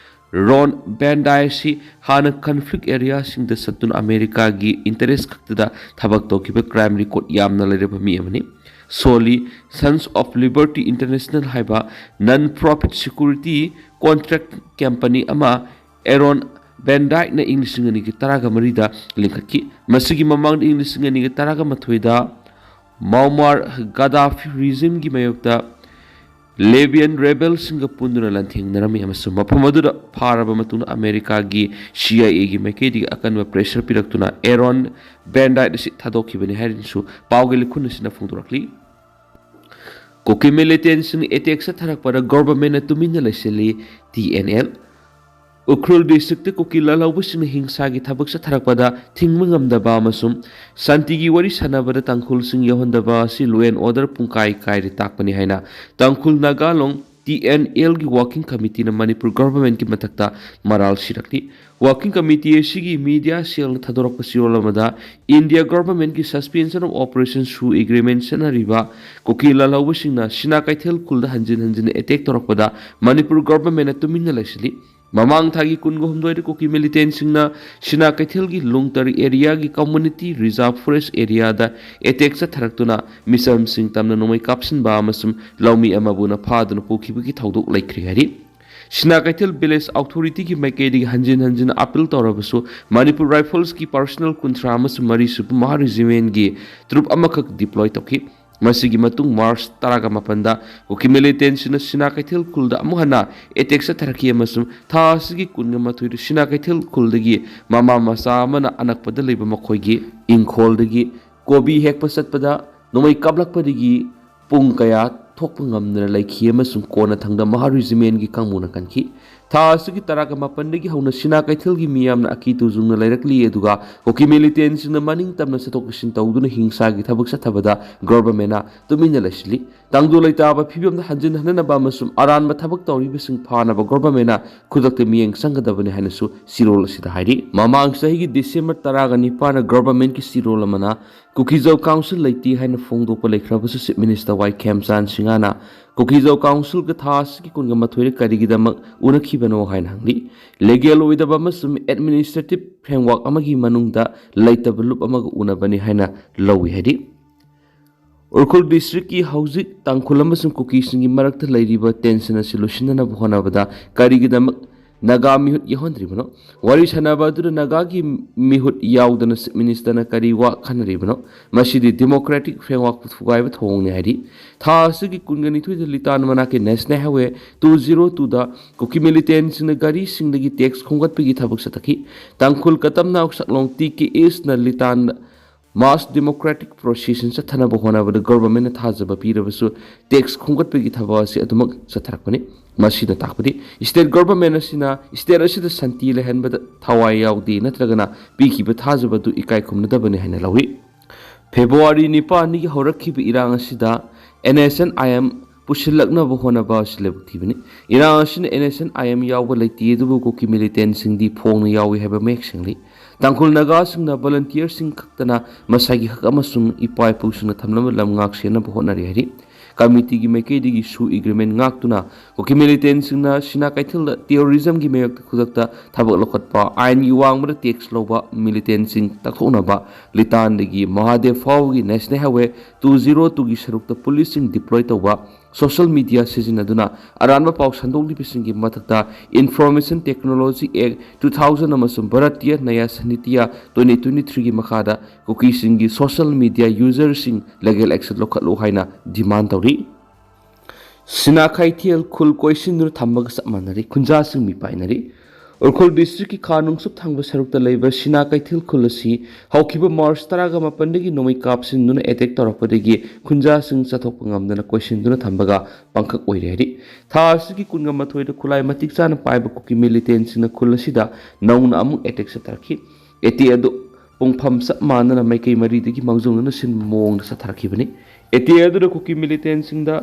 ꯔꯣꯟ ꯕꯦꯟꯗꯥꯏ ꯑꯁꯤ ꯍꯥꯟꯅ ꯀꯟꯐ꯭ꯂꯤꯛ ꯑꯦꯔꯤꯌꯥꯁꯤꯡꯗ ꯆꯠꯇꯨꯅ ꯑꯃꯦꯔꯤꯀꯥꯒꯤ ꯏꯟꯇꯔꯦꯁ ꯈꯛꯇꯗ ꯊꯕꯛ ꯇꯧꯈꯤꯕ, ꯀ꯭ꯔꯥꯏꯝ ꯔꯦꯀꯣꯔꯗ ꯌꯥꯝꯅ ꯂꯩꯔꯕ ꯃꯤ ꯑꯃꯅꯤ꯫ Solly sense of liberty international ꯍꯥꯏꯕ ꯅꯟ ꯄ꯭ꯔꯣꯐꯤꯠ ꯁꯦꯀ꯭ꯌꯨꯔꯤꯇꯤ ꯀꯣꯟꯇ꯭ꯔꯦꯛ ꯀꯝꯄꯅꯤ ꯑꯃ ꯑꯦꯔꯣꯟ ꯕꯦꯟꯗꯥꯏꯠꯅ ꯏꯪ ꯂꯤꯁꯤꯡ ꯑꯅꯤꯒ ꯇꯔꯥꯒ ꯃꯔꯤꯗ ꯂꯤꯡꯈꯠꯈꯤ꯫ ꯃꯁꯤꯒꯤ ꯃꯃꯥꯡꯗ ꯏꯪ ꯂꯤꯁꯤꯡ ꯑꯅꯤꯒ ꯇꯔꯥꯒ ꯃꯥꯊꯣꯏꯗ ꯃꯥꯎꯃꯥꯔ ꯒꯗꯥꯐꯤ ꯔꯤꯖꯤꯝꯒꯤ ꯃꯥꯌꯣꯛꯇ ꯂꯦꯕꯤꯌꯟ ꯔꯦꯕꯦꯜꯁꯤꯡꯒ ꯄꯨꯟꯗꯨꯅ ꯂꯥꯟꯊꯦꯡꯅꯔꯝꯃꯤ ꯑꯃꯁꯨꯡ ꯃꯐꯝ ꯑꯗꯨꯗ ꯐꯥꯔꯕ ꯃꯇꯨꯡꯗ ꯑꯃꯦꯔꯤꯀꯥꯒꯤ ꯁꯤ ꯑꯥꯏ ꯑꯦꯒꯤ ꯃꯥꯏꯀꯩꯗꯒꯤ ꯑꯀꯟꯕ ꯄ꯭ꯔꯦꯁꯔ ꯄꯤꯔꯛꯇꯨꯅ ꯑꯦꯔꯣꯟ ꯕꯦꯟꯗꯥꯏꯠ ꯑꯁꯤ ꯊꯥꯗꯣꯛꯈꯤꯕꯅꯤ ꯍꯥꯏꯅꯁꯨ ꯄꯥꯎꯒꯤ ꯂꯤꯈꯨꯟ ꯑꯁꯤꯅ ꯐꯣꯡꯗꯣꯔꯛꯂꯤ꯫ ꯀꯨꯀꯤ ꯃꯤꯂꯤꯇꯦꯟꯁꯤꯡꯅ ꯑꯦꯇꯦꯛ ꯆꯠꯊꯔꯛꯄꯗ ꯒꯣꯚꯔꯟꯃꯦꯟꯠꯅ ꯇꯨꯃꯤꯟꯅ ꯂꯩꯁꯤꯜꯂꯤ, T N L. Ukhrul district Kuki ꯂꯥꯜꯍꯧꯕꯁꯤꯡꯅ ꯍꯤꯡꯁꯥꯒꯤ ꯊꯕꯛ ꯆꯠꯊꯔꯛꯄꯗ ꯊꯤꯡꯕ ꯉꯝꯗꯕ ꯑꯃꯁꯨꯡ ꯁꯥꯟꯇꯤꯒꯤ ꯋꯥꯔꯤ ꯁꯥꯟꯅꯕꯗ ꯇꯥꯡꯈꯨꯜꯁꯤꯡ ꯌꯥꯎꯍꯟꯗꯕ ꯑꯁꯤ ꯂꯣ ꯑꯦꯟ ꯑꯣꯔꯗꯔ ꯄꯨꯡꯀꯥꯏ ꯀꯥꯏꯔꯦ ꯇꯥꯛꯄꯅꯤ ꯍꯥꯏꯅ ꯇꯥꯡꯈꯨꯜ ꯅꯥꯒꯥ ꯂꯣꯡ ꯇꯤ ꯑꯦꯟ ꯑꯦꯜꯒꯤ ꯋꯥꯔꯀꯤꯡ ꯀꯃꯤꯇꯤꯅ ꯃꯅꯤꯄꯨꯔ ꯒꯣꯚꯔꯟꯃꯦꯟꯠꯀꯤ ꯃꯊꯛꯇ ꯃꯔꯥꯜ ꯁꯤꯔꯛꯂꯤ꯫ ꯋꯥꯔꯀꯤꯡ ꯀꯃꯤꯇꯤ ꯑꯁꯤꯒꯤ ꯃꯤꯗꯤꯌꯥ ꯁꯦꯜꯅ ꯊꯥꯗꯣꯔꯛꯄ ꯆꯦꯔꯣꯜ ꯑꯃꯗ ꯏꯟꯗꯤꯌꯥ ꯒꯣꯚꯔꯟꯃꯦꯟꯠꯀꯤ ꯁꯁꯄꯦꯟꯁꯟ ꯑꯣꯐ ꯑꯣꯄꯔꯦꯁꯟ ꯁꯨ ꯑꯦꯒ꯭ꯔꯤꯃꯦꯟꯠ ꯆꯠꯅꯔꯤꯕ ꯀꯨꯀꯤ ꯂꯥꯜꯍꯧꯕꯁꯤꯡꯅ ꯁꯤꯅꯥ ꯀꯩꯊꯦꯜ ꯈꯨꯜꯗ ꯍꯟꯖꯤꯟ ꯍꯟꯖꯤꯟ ꯑꯦꯇꯦꯛ ꯇꯧꯔꯛꯄꯗ ꯃꯅꯤꯄꯨꯔ ꯒꯣꯚꯔꯟꯃꯦꯟꯠꯅ ꯇꯨꯃꯤꯟꯅ ꯂꯩꯁꯤꯜꯂꯤ꯫ ꯃꯃꯥꯡ ꯊꯥꯒꯤ ꯀꯨꯟꯒ ꯍꯨꯝꯗꯣꯏꯗ ꯀꯨꯀꯤ ꯃꯤꯂꯤꯇꯦꯟꯁꯤꯡꯅ ꯁꯤꯅꯥ ꯀꯩꯊꯦꯜꯒꯤ ꯂꯨꯡꯇꯔꯤ ꯑꯦꯔꯤꯌꯥꯒꯤ ꯀꯝꯃ꯭ꯌꯨꯅꯤꯇꯤ ꯔꯤꯖꯥꯔꯚ ꯐꯣꯔꯦꯁ ꯑꯦꯔꯤꯌꯥꯗ ꯑꯦꯇꯦꯛ ꯆꯠꯊꯔꯛꯇꯨꯅ ꯃꯤꯆꯝꯁꯤꯡ ꯇꯝꯅ ꯅꯣꯡꯃꯩ ꯀꯥꯞꯁꯤꯟꯕ ꯑꯃꯁꯨꯡ ꯂꯧꯃꯤ ꯑꯃꯕꯨꯅ ꯐꯥꯗꯨꯅ ꯄꯨꯈꯤꯕꯒꯤ ꯊꯧꯗꯣꯛ ꯂꯩꯈ꯭ꯔꯦ ꯍꯥꯏꯔꯤ꯫ ꯁꯤꯅꯥ ꯀꯩꯊꯦꯜ ꯚꯤꯂꯦꯖ ꯑꯣꯊꯣꯔꯤꯇꯤꯒꯤ ꯃꯥꯏꯀꯩꯗꯒꯤ ꯍꯟꯖꯤꯟ ꯍꯟꯖꯤꯟ ꯑꯄꯤꯜ ꯇꯧꯔꯕꯁꯨ ꯃꯅꯤꯄꯨꯔ ꯔꯥꯏꯐꯜꯁꯀꯤ ꯄꯥꯔꯁꯅꯦꯜ ꯀꯨꯟꯊ꯭ꯔꯥ ꯑꯃꯁꯨꯡ ꯃꯔꯤ ꯁꯨꯕ ꯃꯍꯥ ꯔꯦꯖꯤꯃꯦꯟꯒꯤ ꯇ꯭ꯔꯨꯞ ꯑꯃꯈꯛ ꯗꯤꯄ꯭ꯂꯣꯏ ꯇꯧꯈꯤ꯫ ꯃꯁꯤꯒꯤ ꯃꯇꯨꯡ ꯃꯥꯔꯆ ꯇꯔꯥꯒ ꯃꯥꯄꯟꯗ ꯀꯨꯀꯤ ꯃꯤꯂꯤꯇꯦꯟꯁꯤꯡꯅ ꯁꯤꯅꯥ ꯀꯩꯊꯦꯜ ꯈꯨꯜꯗ ꯑꯃꯨꯛ ꯍꯟꯅ ꯑꯦꯇꯦꯛ ꯆꯠꯊꯔꯛꯈꯤ ꯑꯃꯁꯨꯡ ꯊꯥ ꯑꯁꯤꯒꯤ ꯀꯨꯟꯒ ꯃꯥꯊꯣꯏꯗ ꯁꯤꯅꯥ ꯀꯩꯊꯦꯜ ꯈꯨꯜꯗꯒꯤ ꯃꯃꯥ ꯃꯆꯥ ꯑꯃꯅ ꯑꯅꯛꯄꯗ ꯂꯩꯕ ꯃꯈꯣꯏꯒꯤ ꯏꯪꯈꯣꯜꯗꯒꯤ ꯀꯣꯕꯤ ꯍꯦꯛꯄ ꯆꯠꯄꯗ ꯅꯣꯡꯃꯩ ꯀꯥꯞꯂꯛꯄꯗꯒꯤ ꯄꯨꯡ ꯀꯌꯥ ꯊꯣꯛꯄ ꯉꯝꯗꯅ ꯂꯩꯈꯤ ꯑꯃꯁꯨꯡ ꯀꯣꯟꯅꯊꯪꯗ ꯃꯍꯥ ꯔꯦꯖꯤꯃꯦꯟꯒꯤ ꯀꯥꯡꯕꯨꯅ ꯀꯟꯈꯤ꯫ ꯊꯥ ꯑꯁꯤꯒꯤ ꯇꯔꯥꯒ ꯃꯥꯄꯟꯗꯒꯤ ꯍꯧꯅ ꯁꯤꯅꯥ ꯀꯩꯊꯦꯜꯒꯤ ꯃꯤꯌꯥꯝꯅ ꯑꯀꯤ ꯇꯨꯖꯨꯡꯅ ꯂꯩꯔꯛꯂꯤ, ꯑꯗꯨꯒ ꯀꯨꯀꯤ ꯃꯤꯂꯤꯇꯦꯟꯁꯤꯡꯅ ꯃꯅꯤꯡ ꯇꯝꯅ ꯆꯠꯊꯣꯛ ꯆꯠꯁꯤꯟ ꯇꯧꯗꯨꯅ ꯍꯤꯡꯁꯥꯒꯤ ꯊꯕꯛ ꯆꯠꯊꯕꯗ ꯒꯣꯔꯕꯔꯃꯦꯟꯅ ꯇꯨꯃꯤꯟꯅ ꯂꯩꯁꯤꯜꯂꯤ꯫ ꯇꯪꯗꯨ ꯂꯩꯇꯥꯕ ꯐꯤꯕꯝꯗ ꯍꯟꯖꯤꯟꯍꯟꯅꯕ ꯑꯃꯁꯨꯡ ꯑꯔꯥꯟꯕ ꯊꯕꯛ ꯇꯧꯔꯤꯕꯁꯤꯡ ꯐꯥꯅꯕ ꯒꯣꯔꯕꯔꯃꯦꯟꯅ ꯈꯨꯗꯛꯇ ꯃꯤꯠꯌꯦꯡ ꯆꯪꯒꯗꯕꯅꯤ ꯍꯥꯏꯅꯁꯨ ꯆꯤꯔꯣꯜ ꯑꯁꯤꯗ ꯍꯥꯏꯔꯤ꯫ ꯃꯃꯥꯡ ꯆꯍꯤꯒꯤ ꯗꯤꯁꯦꯝꯕꯔ ꯇꯔꯥꯒ ꯅꯤꯄꯥꯟꯗ ꯒꯣꯔꯕꯔꯃꯦꯟꯒꯤ ꯆꯤꯔꯣꯜ ꯑꯃꯅ ꯀꯨꯀꯤꯖꯧ ꯀꯥꯎꯟꯁꯤꯜ ꯂꯩꯇꯦ ꯍꯥꯏꯅ ꯐꯣꯡꯗꯣꯛꯄ ꯂꯩꯈ꯭ꯔꯕꯁꯨ, ꯆꯤꯐ ꯃꯤꯅꯤꯁꯇꯔ ꯋꯥꯏ ꯈꯦꯝꯆꯥꯟ ꯁꯤꯡꯍꯅ ꯀꯨꯀꯤꯖꯧ ꯀꯥꯎꯟꯁꯤꯜꯒ ꯊꯥ ꯑꯁꯤꯒꯤ ꯀꯨꯟꯒ ꯃꯥꯊꯣꯏꯗ ꯀꯔꯤꯒꯤꯗꯃꯛ ꯎꯅꯈꯤꯕꯅꯣ ꯍꯥꯏꯅ ꯍꯪꯂꯤ꯫ ꯂꯤꯒꯦꯜ ꯑꯣꯏꯗꯕ ꯑꯃꯁꯨꯡ ꯑꯦꯗꯃꯤꯅꯤꯁꯇ꯭ꯔꯦꯇꯤꯚ ꯐ꯭ꯔꯦꯝꯋꯥꯔꯛ ꯑꯃꯒꯤ ꯃꯅꯨꯡꯗ ꯂꯩꯇꯕ ꯂꯨꯞ ꯑꯃꯒ ꯎꯅꯕꯅꯤ ꯍꯥꯏꯅ ꯂꯧꯏ ꯍꯥꯏꯔꯤ꯫ ꯎꯈ꯭ꯔꯨꯜ ꯗꯤꯁꯇ꯭ꯔꯤꯛꯀꯤ ꯍꯧꯖꯤꯛ ꯇꯥꯡꯈꯨꯜ ꯑꯃꯁꯨꯡ ꯀꯨꯀꯤꯁꯤꯡꯒꯤ ꯃꯔꯛꯇ ꯂꯩꯔꯤꯕ ꯇꯦꯟꯁꯟ ꯑꯁꯤ ꯂꯣꯏꯁꯤꯟꯅꯅꯕ ꯍꯣꯠꯅꯕꯗ ꯀꯔꯤꯒꯤꯗꯃꯛ ꯅꯥꯒꯥ ꯃꯤꯍꯨꯠ ꯌꯥꯎꯍꯟꯗ꯭ꯔꯤꯕꯅꯣ? ꯋꯥꯔꯤ ꯁꯥꯟꯅꯕ ꯑꯗꯨꯗ ꯅꯥꯒꯥꯒꯤ ꯃꯤꯍꯨꯠ ꯌꯥꯎꯗꯅ ꯆꯤꯐ ꯃꯤꯅꯤꯁꯇꯔꯅ ꯀꯔꯤ ꯋꯥ ꯈꯟꯅꯔꯤꯕꯅꯣ? ꯃꯁꯤꯗꯤ ꯗꯦꯃꯣꯀ꯭ꯔꯦꯇꯤꯛ ꯐ꯭ꯔꯦꯝꯋꯥꯔꯛꯄꯨ ꯊꯨꯒꯥꯏꯕ ꯊꯧꯑꯣꯡꯅꯤ ꯍꯥꯏꯔꯤ꯫ ꯊꯥ ꯑꯁꯤꯒꯤ ꯀꯨꯟꯒ ꯅꯤꯊꯣꯏꯗ ꯂꯤꯇꯥꯟ ꯃꯅꯥꯛꯀꯤ ꯅꯦꯁꯅꯦꯜ ꯍꯥꯏꯋꯦ ꯇꯨ ꯖꯤꯔꯣ ꯇꯨꯗ ꯀꯨꯀꯤ ꯃꯤꯂꯤꯇꯦꯟꯁꯤꯡꯅ ꯒꯥꯔꯤꯁꯤꯡꯗꯒꯤ ꯇꯦꯛꯁ ꯈꯣꯝꯒꯠꯄꯒꯤ ꯊꯕꯛ ꯆꯠꯊꯈꯤ꯫ ꯇꯥꯡꯈꯨꯜ ꯀꯇꯝꯅꯥꯎ ꯁꯛꯂꯣꯡ ꯇꯤ ꯀꯦ ꯑꯦꯁꯅ ꯂꯤꯇꯥꯟꯗ ꯃꯥꯁ ꯗꯦꯃꯣꯀ꯭ꯔꯦꯇꯤꯛ ꯄ꯭ꯔꯣꯁꯦꯁꯟ ꯆꯠꯊꯅꯕ ꯍꯣꯠꯅꯕꯗ ꯒꯣꯔꯕꯔꯃꯦꯟꯅ ꯊꯥꯖꯕ ꯄꯤꯔꯕꯁꯨ, ꯇꯦꯛꯁ ꯈꯣꯝꯒꯠꯄꯒꯤ ꯊꯕꯛ ꯑꯁꯤ ꯑꯗꯨꯃꯛ ꯆꯠꯊꯔꯛꯄꯅꯤ꯫ ꯃꯁꯤꯅ ꯇꯥꯛꯄꯗꯤ ꯁ꯭ꯇꯦꯠ ꯒꯣꯔꯕꯔꯃꯦꯟ ꯑꯁꯤꯅ ꯁ꯭ꯇꯦꯠ ꯑꯁꯤꯗ ꯁꯥꯟꯇꯤ ꯂꯩꯍꯟꯕꯗ ꯊꯋꯥꯏ ꯌꯥꯎꯗꯦ ꯅꯠꯇ꯭ꯔꯒꯅ ꯄꯤꯈꯤꯕ ꯊꯥꯖꯕ ꯑꯗꯨ ꯏꯀꯥꯏ ꯈꯨꯝꯅꯗꯕꯅꯤ ꯍꯥꯏꯅ ꯂꯧꯏ꯫ ꯐꯦꯕ꯭ꯔꯨꯋꯥꯔꯤ ꯅꯤꯄꯥꯟꯗꯒꯤ ꯍꯧꯔꯛꯈꯤꯕ ꯏꯔꯥꯡ ꯑꯁꯤꯗ N S N I M ꯄꯨꯁꯤꯜꯂꯛꯅꯕ ꯍꯣꯠꯅꯕ ꯑꯁꯤ ꯂꯥꯏꯕꯛ ꯊꯤꯕꯅꯤ꯫ ꯏꯔꯥꯡ ꯑꯁꯤꯅ N S N I M ꯌꯥꯎꯕ ꯂꯩꯇꯦ, ꯑꯗꯨꯕꯨ ꯀꯨꯀꯤ ꯃꯤꯂꯤꯇꯦꯟꯁꯤꯡꯗꯤ ꯐꯣꯡꯅ ꯌꯥꯎꯏ ꯍꯥꯏꯕ ꯃꯌꯦꯛ ꯁꯦꯡꯂꯤ꯫ ꯇꯥꯡꯈꯨꯜ ꯅꯥꯒꯥꯁꯤꯡꯅ ꯚꯣꯂꯨꯟꯇꯤꯌꯔꯁꯤꯡ ꯈꯛꯇꯅ ꯃꯁꯥꯒꯤ ꯍꯛ ꯑꯃꯁꯨꯡ ꯏꯄꯥ ꯏꯄꯨꯁꯤꯡꯅ ꯊꯝꯂꯝꯕ ꯂꯝ ꯉꯥꯛ ꯁꯦꯟꯅꯕ ꯍꯣꯠꯅꯔꯤ ꯍꯥꯏꯔꯤ꯫ ꯀꯃꯤꯇꯤꯒꯤ ꯃꯥꯏꯀꯩꯗꯒꯤ ꯁꯨ ꯑꯦꯒ꯭ꯔꯤꯃꯦꯟ ꯉꯥꯛꯇꯨꯅ ꯀꯨꯀꯤ ꯃꯤꯂꯤꯇꯦꯟꯁꯤꯡꯅ ꯁꯤꯅꯥ ꯀꯩꯊꯦꯜꯗ ꯇꯦꯔꯣꯔꯤꯖꯝꯒꯤ ꯃꯥꯌꯣꯛꯇ ꯈꯨꯗꯛꯇ ꯊꯕꯛ ꯂꯧꯈꯠꯄ, ꯑꯥꯏꯟꯒꯤ ꯋꯥꯡꯃꯗ ꯇꯦꯛꯁ ꯂꯧꯕ, ꯃꯤꯂꯤꯇꯦꯟꯁꯤꯡ ꯇꯛꯊꯣꯛꯅꯕ, ꯂꯤꯇꯥꯟꯗꯒꯤ ꯃꯍꯥꯗꯦꯕ ꯐꯥꯎꯕꯒꯤ ꯅꯦꯁꯅꯦꯜ ꯍꯥꯏꯋꯦ ꯇꯨ ꯖꯤꯔꯣ ꯇꯨꯒꯤ ꯁꯔꯨꯛꯇ ꯄꯨꯂꯤꯁꯁꯤꯡ ꯗꯤꯄ꯭ꯂꯣꯏ ꯇꯧꯕ, ꯁꯣꯁꯤꯌꯦꯜ ꯃꯤꯗꯤꯌꯥ ꯁꯤꯖꯤꯟꯅꯗꯨꯅ ꯑꯔꯥꯟꯕ ꯄꯥꯎ ꯁꯟꯗꯣꯛꯂꯤꯕꯁꯤꯡꯒꯤ ꯃꯊꯛꯇ ꯏꯟꯐꯣꯔꯃꯦꯁꯟ ꯇꯦꯛꯅꯣꯂꯣꯖꯤ ꯑꯦꯛ ꯇꯨ ꯊꯥꯎꯖꯟ ꯑꯃꯁꯨꯡ ꯚꯥꯔꯇꯤꯌꯥ ꯅꯌꯥ ꯁꯥꯍꯤꯇꯤꯌꯥ ꯇ꯭ꯋꯦꯟꯇꯤ ꯇ꯭ꯋꯦꯟꯇꯤ ꯊ꯭ꯔꯤꯒꯤ ꯃꯈꯥꯗ ꯀꯨꯀꯤꯁꯤꯡꯒꯤ ꯁꯣꯁꯤꯌꯦꯜ ꯃꯤꯗꯤꯌꯥ ꯌꯨꯖꯔꯁꯤꯡ ꯂꯤꯒꯦꯜ ꯑꯦꯛꯁꯟ ꯂꯧꯈꯠꯂꯨ ꯍꯥꯏꯅ ꯗꯤꯃꯥꯟ ꯇꯧꯔꯤ꯫ ꯁꯤꯅꯥ ꯀꯩꯊꯦꯜ ꯈꯨꯜ ꯀꯣꯏꯁꯤꯟꯗꯨꯅ ꯊꯝꯕꯒ ꯆꯞ ꯃꯥꯟꯅꯔꯤ, ꯈꯨꯟꯖꯥꯁꯤꯡ ꯃꯤꯄꯥꯏꯅꯔꯤ꯫ ꯎꯈ꯭ꯔꯨꯜ ꯗꯤꯁꯇ꯭ꯔꯤꯛꯀꯤ ꯈꯥ ꯅꯣꯡꯆꯨꯞ ꯊꯪꯕ ꯁꯔꯨꯛꯇ ꯂꯩꯕ ꯁꯤꯅꯥ ꯀꯩꯊꯦꯜ ꯈꯨꯜ ꯑꯁꯤ ꯍꯧꯈꯤꯕ ꯃꯥꯔꯆ ꯇꯔꯥꯒ ꯃꯥꯄꯟꯗꯒꯤ ꯅꯣꯡꯃꯩ ꯀꯥꯞꯁꯤꯟꯗꯨꯅ ꯑꯦꯇꯦꯛ ꯇꯧꯔꯛꯄꯗꯒꯤ ꯈꯨꯟꯖꯥꯁꯤꯡ ꯆꯠꯊꯣꯛꯄ ꯉꯝꯗꯅ ꯀꯣꯏꯁꯤꯟꯗꯨꯅ ꯊꯝꯕꯒ ꯄꯥꯡꯈꯛ ꯑꯣꯏꯔꯦ ꯍꯥꯏꯔꯤ꯫ ꯊꯥ ꯑꯁꯤꯒꯤ ꯀꯨꯟꯒ ꯃꯥꯊꯣꯏꯗ ꯈꯨꯠꯂꯥꯏ ꯃꯇꯤꯛ ꯆꯥꯅ ꯄꯥꯏꯕ ꯀꯨꯀꯤ ꯃꯤꯂꯤꯇꯦꯟꯁꯤꯡꯅ ꯈꯨꯜ ꯑꯁꯤꯗ ꯅꯧꯅ ꯑꯃꯨꯛ ꯑꯦꯇꯦꯛ ꯆꯠꯊꯔꯛꯈꯤ꯫ ꯑꯦꯇꯦꯛ ꯑꯗꯨ ꯄꯨꯡꯐꯝ ꯆꯞ ꯃꯥꯟꯅꯅ ꯃꯥꯏꯀꯩ ꯃꯔꯤꯗꯒꯤ ꯃꯥꯡꯖꯧꯅꯅ ꯁꯤꯟꯕ ꯃꯑꯣꯡꯗ ꯆꯠꯊꯔꯛꯈꯤꯕꯅꯤ꯫ ꯑꯦꯇꯦꯛ ꯑꯗꯨꯗ ꯀꯨꯀꯤ ꯃꯤꯂꯤꯇꯦꯟꯁꯤꯡꯗ